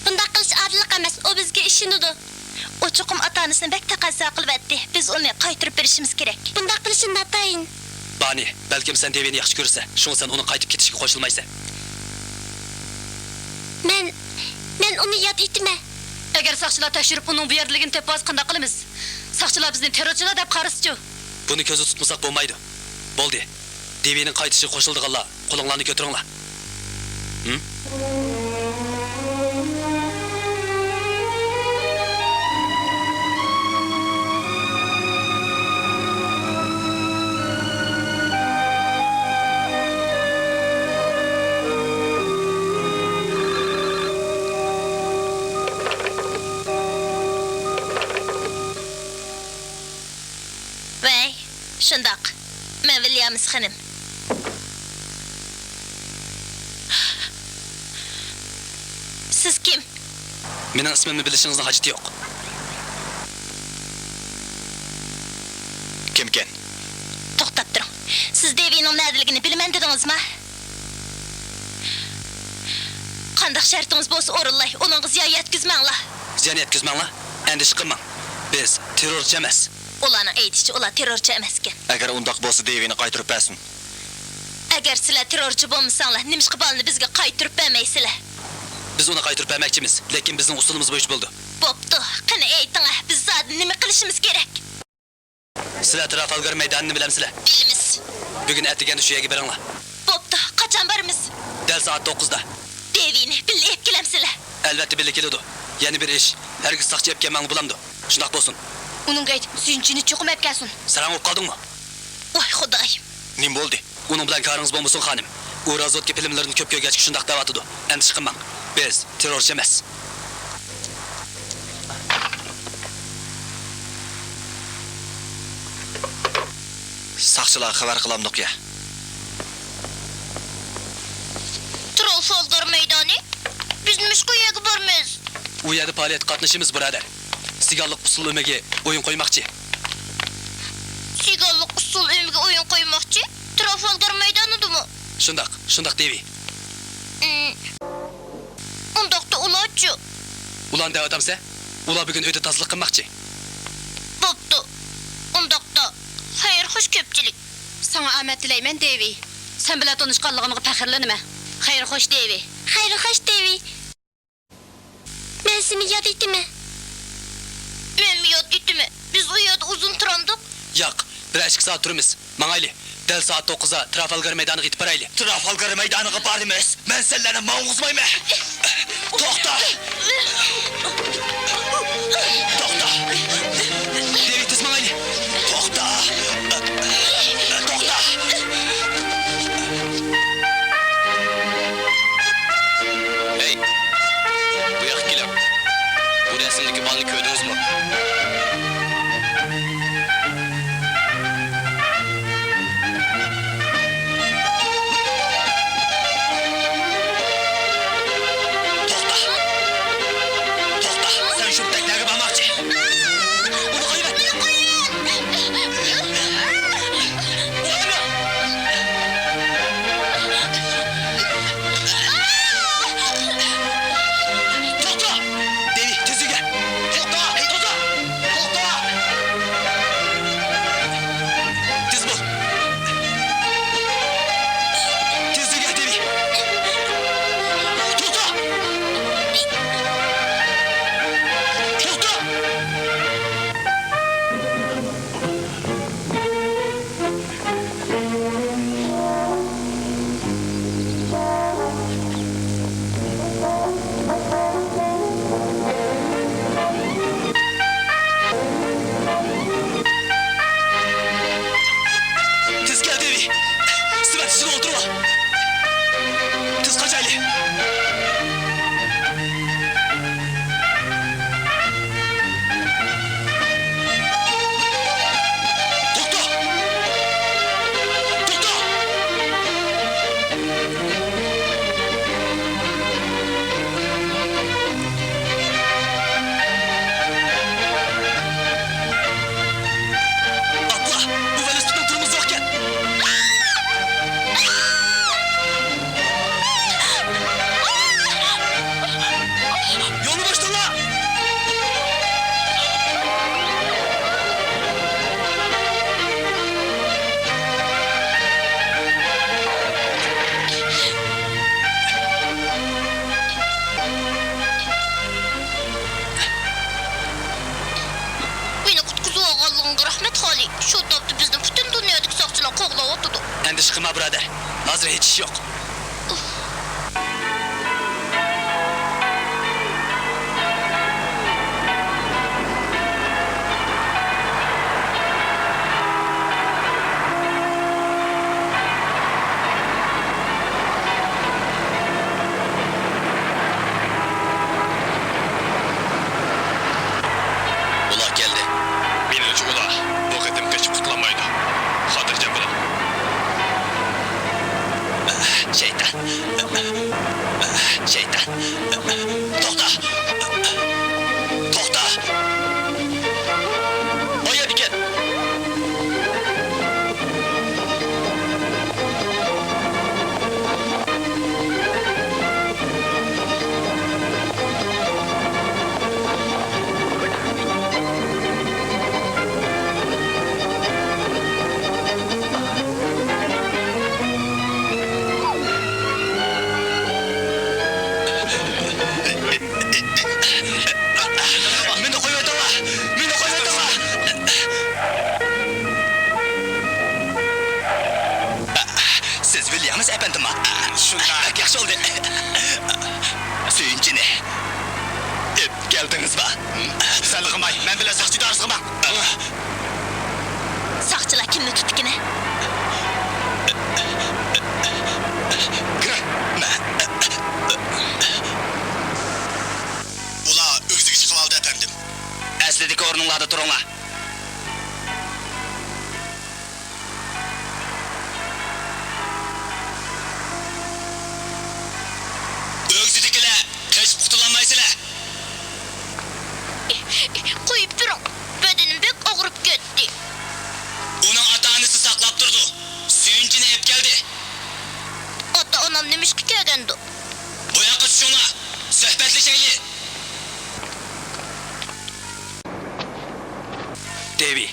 بۇنداق قىلىش ئادىللىق ئەمەس، ئۇ بىزگە ئىشىنىدۇ. ئۇ چوقۇم ئاتا-ئانىسىنى بەك تەقەززا قىلىۋەتتى. بىز ئۇنى قايتۇرۇپ بېرىشىمىز كېرەك. بۇنداق قىلىشى ناتايىن. بانى، بەلكىم سەن دېۋىنى ياخشى كۆرىسەن، شۇڭا سەن ئۇنىڭ قايتىپ كېتىشىگە قوشۇلمايسەن. مەن، مەن ئۇنى ياد ئېتىمەن. ئەگەر ساقچىلار تەكشۈرۈپ ئۇنىڭ بۇ يەردىلىكىنى تېپىۋالسا قانداق قىلىمىز؟ ساقچىلار بىزنى تېررورچىلار دەپ قارىسىچۇ؟ بۇنى كۆزدە تۇتمىساق بولمايدۇ. بولدى. دېۋىنىڭ قايتىشىغا قوشۇلىدىغانلار، قولۇڭلارنى كۆتۈرۈڭلار. ھىم؟ ۋەي، شۇنداق. مەن ۋىليامس خېنىم. سىز كىم؟ مېنىڭ ئىسمىمنى بىلىشىڭىزنىڭ ھاجىتى يوق. كىمكەن؟ توختاپ تۇرۇڭ. سىز دېۋىنىڭ نەدىلىكىنى بىلىمەن دېدىڭىزما؟ قانداق شەرتىڭىز بولسا ئورۇنلاي، ئۇنىڭغا زىيان يەتكۈزمەڭلار. زىيان يەتكۈزمەڭلار. ئەندىشە قىلماڭ. بىز تېررورچى ئەمەس. ئۇلارنىڭ ئېيتىشىچە، ئۇلار تېررورچى ئەمەسكەن. ئەگەر ئۇنداق بولسا، دېۋىنى قايتۇرۇپ بەرسۇن. ئەگەر سىلەر تېررورچى بولمىساڭلار، نېمىشقا بالىنى بىزگە قايتۇرۇپ بەرمەيسىلەر؟ بىز ئۇنى قايتۇرۇپ بەرمەكچىمىز، لېكىن بىزنىڭ ئۇسۇلىمىز بويىچە بولىدۇ. بوپتۇ، قېنى ئېيتىڭە، بىز زادى نېمە قىلىشىمىز كېرەك؟ سىلەر ترافالگار مەيدانىنى بىلەمسىلەر؟ بىلىمىز. بۈگۈن ئەتىگەندە شۇ يەرگە بېرىڭلار. بوپتۇ، قاچان بارىمىز؟ دەل سائەت توققۇزدا. دېۋىنى بىللە ئېلىپ كېلەمسىلەر؟ ئەلۋەتتە بىللە كېلىدۇ. يەنە بىر ئىش، ھەرگىز ساقچى ئېلىپ كەلمەڭلار بولامدۇ؟ شۇنداق بولسۇن. ئۇنىڭغا ئېيت، سۈيۈنچىنى چوقۇم ئېلىپ كەلسۇن. ساراڭ بولۇپ قالدىڭمۇ؟ ۋاي خۇدايىم! نېمە بولدى؟ ئۇنىڭ بىلەن كارىڭىز بولمىسۇن، خانىم. ئۇ رازۋېدكا فىلىملىرىنى كۆپ كۆرگەچكە شۇنداق دەۋاتىدۇ. ئەندىشە قىلماڭ. بىز تېررورچى ئەمەس. ساقچىلارغا خەۋەر قىلامدۇق يا؟ ترافالگار مەيدانى؟ بىز نېمىشقا ئۇ يەرگە بارىمىز؟ ئۇ يەردە پائالىيەتكە قاتنىشىمىز، بۇرادەر. سىگانلىق ئۇسسۇل ئۆمىكى ئويۇن قويماقچى. سىگانلىق ئۇسسۇل ئۆمىكى ئويۇن قويماقچى؟ ترافالگار مەيدانىدىمۇ؟ شۇنداق، شۇنداق دېۋى. ئۇم، ئۇنداقتا ئۇلارچۇ؟ ئۇلارنى دەۋاتامسەن؟ ئۇلار بۈگۈن ئۆيدە تازىلىق قىلماقچى. بوپتۇ. ئۇنداقتا خەير خوش كۆپچىلىك. ساڭا ئامەت تىلەيمەن، دېۋى. سەن بىلەن تونۇشقانلىقىمغا پەخىرلىنىمەن. خەير خوش، دېۋى. خەير خوش، دېۋى. مەن سېنى ياد ئېتىمەن. مەنمۇ ياد ئېتىمەن. بىز ئۇ يەردە ئۇزۇن تۇرامدۇق؟ ياق، بىر ئىككى سائەت تۇرىمىز. ماڭايلى. دەل سائەت توققۇزدا ترافالگار مەيدانىغا يېتىپ بارايلى. ترافالگار مەيدانىغا بارىمىز. مەن سەنلەرنى ماڭغۇزمايمەن. توختا! توختا! دېۋى، تېز ماڭايلى. توختا! توختا! ئىشقىلما، بۇرادەر. ھازىر ھېچ ئىش يوق. ئۇلار كەلدى. مېنىڭچە، ئۇلار بۇ قېتىم قېچىپ قۇتۇلالمايدۇ. خاتىرجەم بولۇڭ. شەيتان! شەيتان! توختا! توختا! ئاياپ ئىكەن! مېنى قويۇۋېتىڭلار! مېنى قويۇۋېتىڭلار! سىز ۋىليامس ئەپەندىمۇ؟ شۇنداق. بەك ياخشى بولدى. سۆيۈنچىنى ئېلىپ كەلدىڭىزمۇ؟ سەل ئىلغىماي، مەن بىلەن ساقچى ئىدارىسىغا ماڭ. ساقچىلار كىمنى تۇتتىكىنە؟ كىرە. ئۇلار ئۆگزىگە چىقىۋالدى، ئەپەندىم. ئەسلىدىكى ئورنۇڭلاردا تۇرۇڭلار. ئۆگزىدىكىلەر قېچىپ قۇتۇلالمايسىلەر. قويۇپ بېرىڭ، بەدىنىم بەك ئاغرىپ كەتتى. ئۇنىڭ ئاتا-ئانىسى ساقلاپ تۇرىدۇ. سۆيۈنچىنى ئېلىپ كەلدى. ئاتا-ئانام نېمىشقا كەلگەندۇ؟ بۇ ياققا چۈشۈڭلار، سۆھبەتلىشەيلى. دېۋى.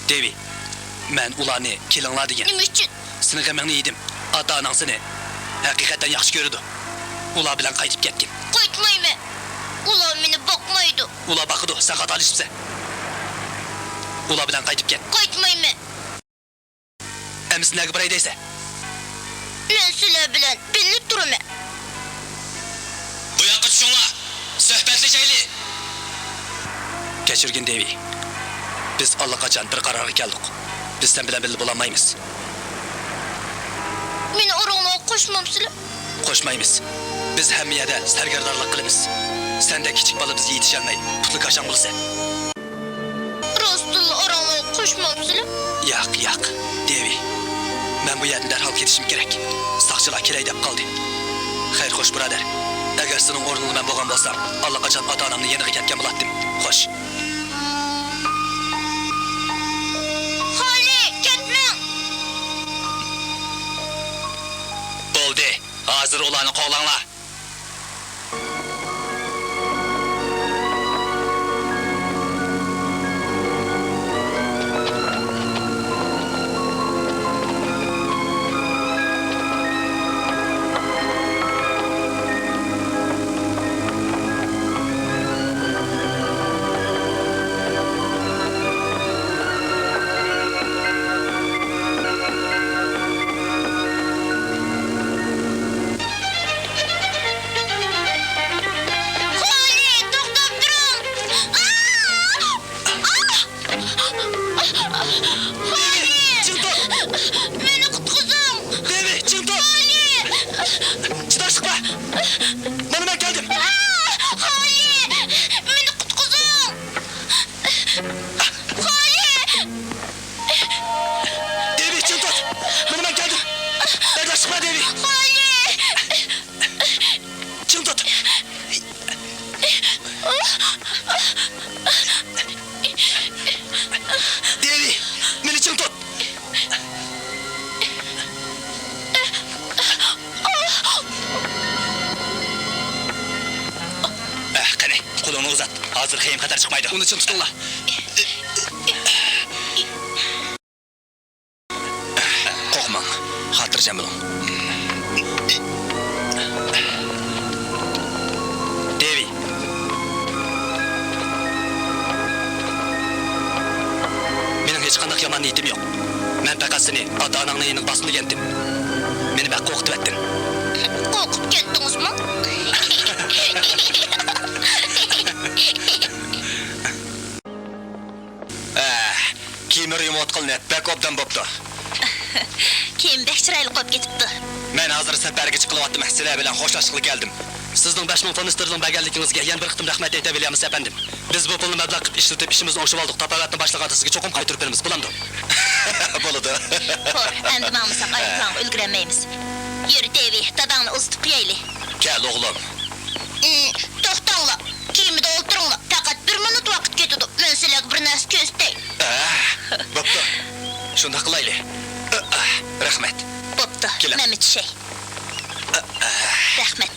دېۋى. مەن ئۇلارنى كېلىڭلار دېگەن. نېمە ئۈچۈن؟ سېنىڭ غېمىڭنى يېدىم. ئاتا-ئاناڭ سېنى ھەقىقەتەن ياخشى كۆرىدۇ. ئۇلار بىلەن قايتىپ كەتكىن. قايتمايمەن. ئۇلار مېنى باقمايدۇ. ئۇلار باقىدۇ، سەن خاتالىشىپسەن. ئۇلار بىلەن قايتىپ كەت. قايتمايمەن. ئەمىسە نەگە باراي دەيسەن؟ مەن سىلەر بىلەن بىللە تۇرىمەن. بۇ ياققا چۈشۈڭلار، سۆھبەتلىشەيلى. كەچۈرگىن، دېۋى. بىز ئاللىقاچان بىر قارارغا كەلدۇق. بىز سەن بىلەن بىللە بولالمايمىز. مېنى ئوراڭلارغا قوشمامسىلەر؟ قوشمايمىز. بىز ھەممە يەردە سەرگەردانلىق قىلىمىز. سەندەك كىچىك بالا بىزگە يېتىشەلمەي، پۇتلىكاشاڭ بولىسەن. راستتىنلا ئاراڭلارغا قوشمامسىلەر؟ ياق، ياق، دېۋى. مەن بۇ يەردىن دەرھال كېتىشىم كېرەك. ساقچىلار كېلەي دەپ قالدى. خەير، خوش، بۇرادەر. ئەگەر سېنىڭ ئورنۇڭدا مەن بولغان بولسام، ئاللىقاچان ئاتا-ئانامنىڭ يېنىغا كەتكەن بولاتتىم. خوش. خالى، كەتمەڭ! بولدى، ھازىر ئۇلارنى قوغلاڭلار. خالى، توختاپ تۇرۇڭ! ئاھ! ئاھ! خالى! دېۋى، چىڭ تۇت! مېنى قۇتقۇزۇڭ! دېۋى، چىڭ تۇت! خالى! چىداشلىق بەر! مانا مەن كەلدىم! ئاھ! خالى! مېنى قۇتقۇزۇڭ! خالى! دېۋى، چىڭ تۇت! مانا مەن كەلدىم! بەرداشلىق بەر، دېۋى! خالى! چىڭ تۇت! دېۋى، مېنى چىڭ تۇت! ئەھ، قېنى، قولۇڭنى ئۇزات. ھازىر خېيىم خەتەر چىقمايدۇ. ئۇنى چىڭ تۇتۇڭلار. قورقماڭ، خاتىرجەم بولۇڭ. دېۋى. مېنىڭ ھېچقانداق يامان نىيىتىم يوق. مەن پەقەت سېنى ئاتا-ئاناڭنىڭ يېنىغا بارسۇن دېگەنتىم. مېنى بەك قورقۇتۇۋەتتىڭ. قورقۇپ كەتتىڭىزمۇ؟ ئەھ، كىيىمنى يۇمۇۋاتقىلى بەك ئوبدان بوپتۇ. كىيىم بەك چىرايلىق بولۇپ كېتىپتۇ. مەن ھازىر سەپەرگە چىقىۋاتىمەن، سىلەر بىلەن خوشلاشقىلى كەلدىم. سىزنىڭ بەش مىڭ فۇنت ستېرلىڭ بەرگەنلىكىڭىزگە يەنە بىر قېتىم رەھمەت ئېيتىۋېلىمىز، ئەپەندىم. بىز بۇ پۇلنى مەبلەغ قىلىپ ئىشلىتىپ، ئىشىمىزنى ئوڭشىۋالدۇق. تاپاۋەتنى باشلىغاندا سىزگە چوقۇم قايتۇرۇپ بېرىمىز، بولامدۇ؟ بولىدۇ. پور، ئەمدى ماڭمىساق ئايروپىلانغا ئۈلگۈرەلمەيمىز. يۈر، دېۋى، داداڭنى ئۇزىتىپ قويايلى. كەل، ئوغلۇم. ئى، توختاڭلار. كېمىدە ئولتۇرۇڭلار. پەقەت بىر مىنۇت ۋاقىت كېتىدۇ. مەن سىلەرگە بىر نەرسە كۆرسىتەي. ئە، بوپتۇ. شۇنداق قىلايلى. ئە، ئە، رەھمەت. بوپتۇ. كېلىڭ. مەنمۇ چۈشەي. ئە، ئە. رەھمەت.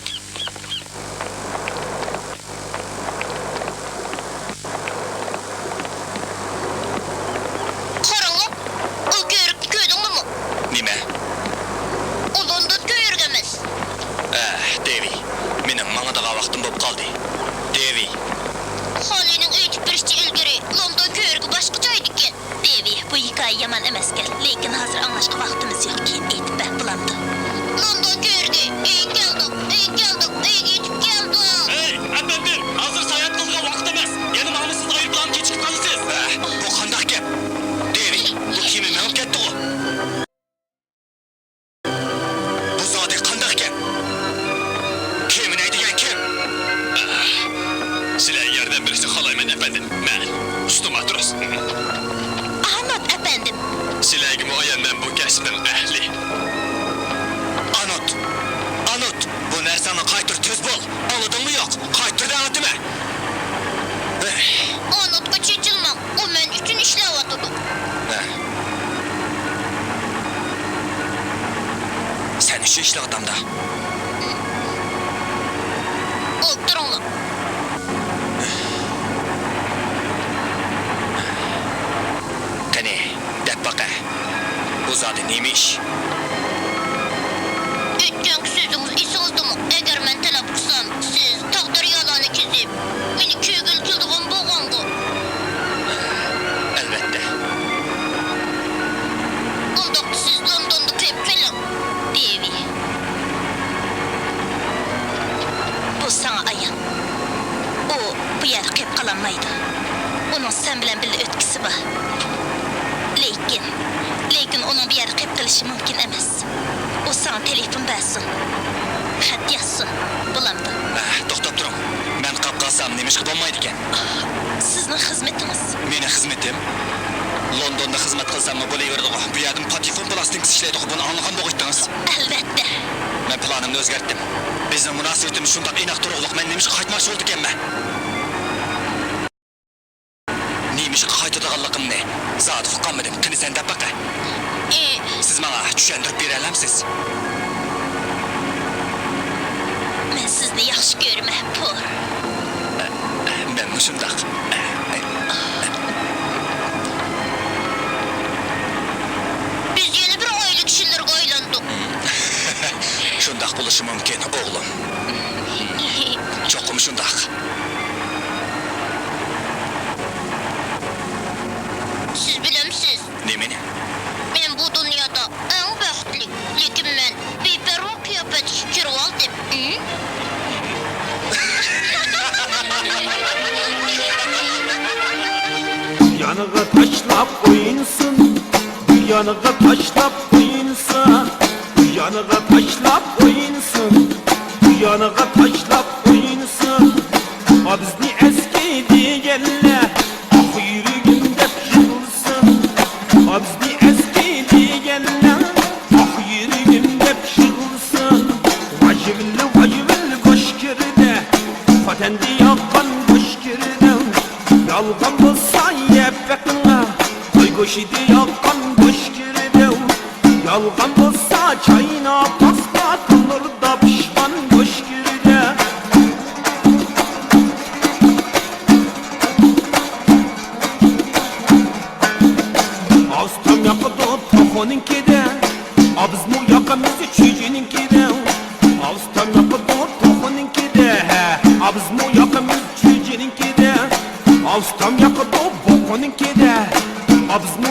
قاراڭلار، ئۇ كۆۋرۈكنى كۆردۈڭلارمۇ؟ نېمە؟ ئۇ لوندون كۆۋرۈكى ئەمەس. ئە، دېۋى، مېنىڭ ماڭىدىغان ۋاقتىم بولۇپ قالدى. دېۋى. خالىنىڭ ئېيتىپ بېرىشىچە ئىلگىرى لوندون كۆۋرۈكى باشقا جايدا ئىكەن. دېۋى، بۇ ھېكايە يامان ئەمەسكەن، لېكىن ھازىر ئاڭلاشقا ۋاقتىمىز يوق، كېيىن ئېيتىپ بەر، بولامدۇ؟ لوندون كۆۋرۈكى، ئۆيگە كەلدۇق، ئۆيگە كەلدۇق، ئۆيگە يېتىپ كەلدۇق. ھەي، ئەپەندىم، ھازىر ساياھەت قىلىدىغان ۋاقىت ئەمەس. يەنە ماڭمىسىڭىز ئايروپىلاننى كېچىكىپ قالىسىز. ھە، بۇ قانداق گەپ؟ دېۋى، بۇ كېمە مېڭىپ كەتتىغۇ. بۇ زادى قانداق گەپ؟ كېمىنى ھەيدىگەن كىم؟ سىلەرگە ياردەم بېرىشنى خالايمەن، ئەپەندىم. مەن ئۇستا ماتروس. ئانوت ئەپەندىم. سىلەرگىمۇ ئايان، مەن بۇ كەسىپنىڭ ئەھلى. ئانوت! ئانوت! بۇ نەرسەڭنى قايتۇر، تېز بول! ئاڭلىدىڭمۇ يوق؟ قايتۇر دەۋاتىمەن! ئانوتقا چېچىلماڭ، ئۇ مەن ئۈچۈن ئىشلەۋاتىدۇ. ھە. سەن ئۈچۈن ئىشلەۋاتامدا؟ ئولتۇرۇڭلار. قېنى، دەپ باقە. بۇ زادى نېمە ئىش؟ ئۆتكەنكى سۆزىڭىز ئېسىڭىزدىمۇ؟ ئەگەر مەن تەلەپ قىلسام، سىز تاغ دەريالارنى كېزىپ، مېنى كۆرگىلى كېلىدىغان بولغانغۇ؟ ئەلۋەتتە. ئۇنداقتا سىز لوندوندا قېلىپ قېلىڭ، دېۋى. بۇ ساڭا ئايان. ئۇ بۇ يەردە قېلىپ قالالمايدۇ. ئۇنىڭ سەن بىلەن بىللە ئۆتكۈسى بار. لېكىن، لېكىن ئۇنىڭ بۇ يەردە قېلىپ قېلىشى مۇمكىن ئەمەس. ئۇ ساڭا تېلېفون بەرسۇن، خەت يازسۇن. بولامدۇ؟ ئەھ، توختاپ تۇرۇڭ. مەن قاپ قالسام نېمىشقا بولمايدىكەن؟ سىزنىڭ خىزمىتىڭىز. مېنىڭ خىزمىتىم؟ لوندوندا خىزمەت قىلساممۇ بولۇۋېرىدىغۇ. بۇ يەردىمۇ پاتېفون پلاستىنكىسى ئىشلەيدىغۇ. بۇنى ئاڭلىغان بوغۇيتتىڭىز. ئەلۋەتتە. مەن پىلانىمنى ئۆزگەرتتىم. بىزنىڭ مۇناسىۋىتىمىز شۇنداق ئىناق تۇرۇقلۇق. مەن نېمىشقا قايتماقچى بولىدىكەنمەن؟ نېمىشقا قايتىدىغانلىقىمنى زادى ئۇقالمىدىم. قېنى سەن دەپ باقە. ئى. سىز ماڭا چۈشەندۈرۈپ بېرەلەمسىز؟ مەن سىزنى ياخشى كۆرىمەن، پور. مەنمۇ شۇنداق. بىز يەنە بىر ئائىلە كىشىلىرىگە ئايلاندۇق. شۇنداق بولۇشى مۇمكىن، ئوغلۇم. چوقۇم شۇنداق. سىز بىلەمسىز؟ نېمىنى؟ مەن بۇ دۇنيادا ئەڭ بەختلىك، لېكىن مەن بىپەرۋا قىياپەتكە كىرىۋالدىم. ئى؟ يانغا تاشلاپ ئوينىسۇن، بۇ يانغا تاشلاپ ئوينىسۇن، بۇ يانغا تاشلاپ ئوينىسۇن، بۇ يانغا تاشلاپ ئوينىسۇن. ئا، بىزنى ئەسكى دېگەنلەر ئاق يۈرىكىم دەپ يىغلىسۇن. ئا، بىزنى ئەسكى دېگەنلەر ئاق يۈرىكىم دەپ يىغلىسۇن. ۋايىۋىل، ۋايىۋىل گۆشكىردە، خوتەندە ياققان گۆشكىردە. يالغان بولسا يەپ بېقىڭلار، قوي گۆشىدە ياققان گۆشكىردە. يالغان بولسا چايناپ، تاسما تونۇردا پىشقان گۆشكىردە. ئاۋۇ تام ياقىدۇ توخۇنىڭكىدە، ئا، بىزمۇ ياقىمىز چۈجىنىڭكىدە. ئاۋۇ تام ياقىدۇ توخۇنىڭكىدە، ھە، ئا، بىزمۇ ياقىمىز چۈجىنىڭكىدە. ئاۋۇ تام ياقىدۇ بوقۇنىڭكىدە، ئا، بىزمۇ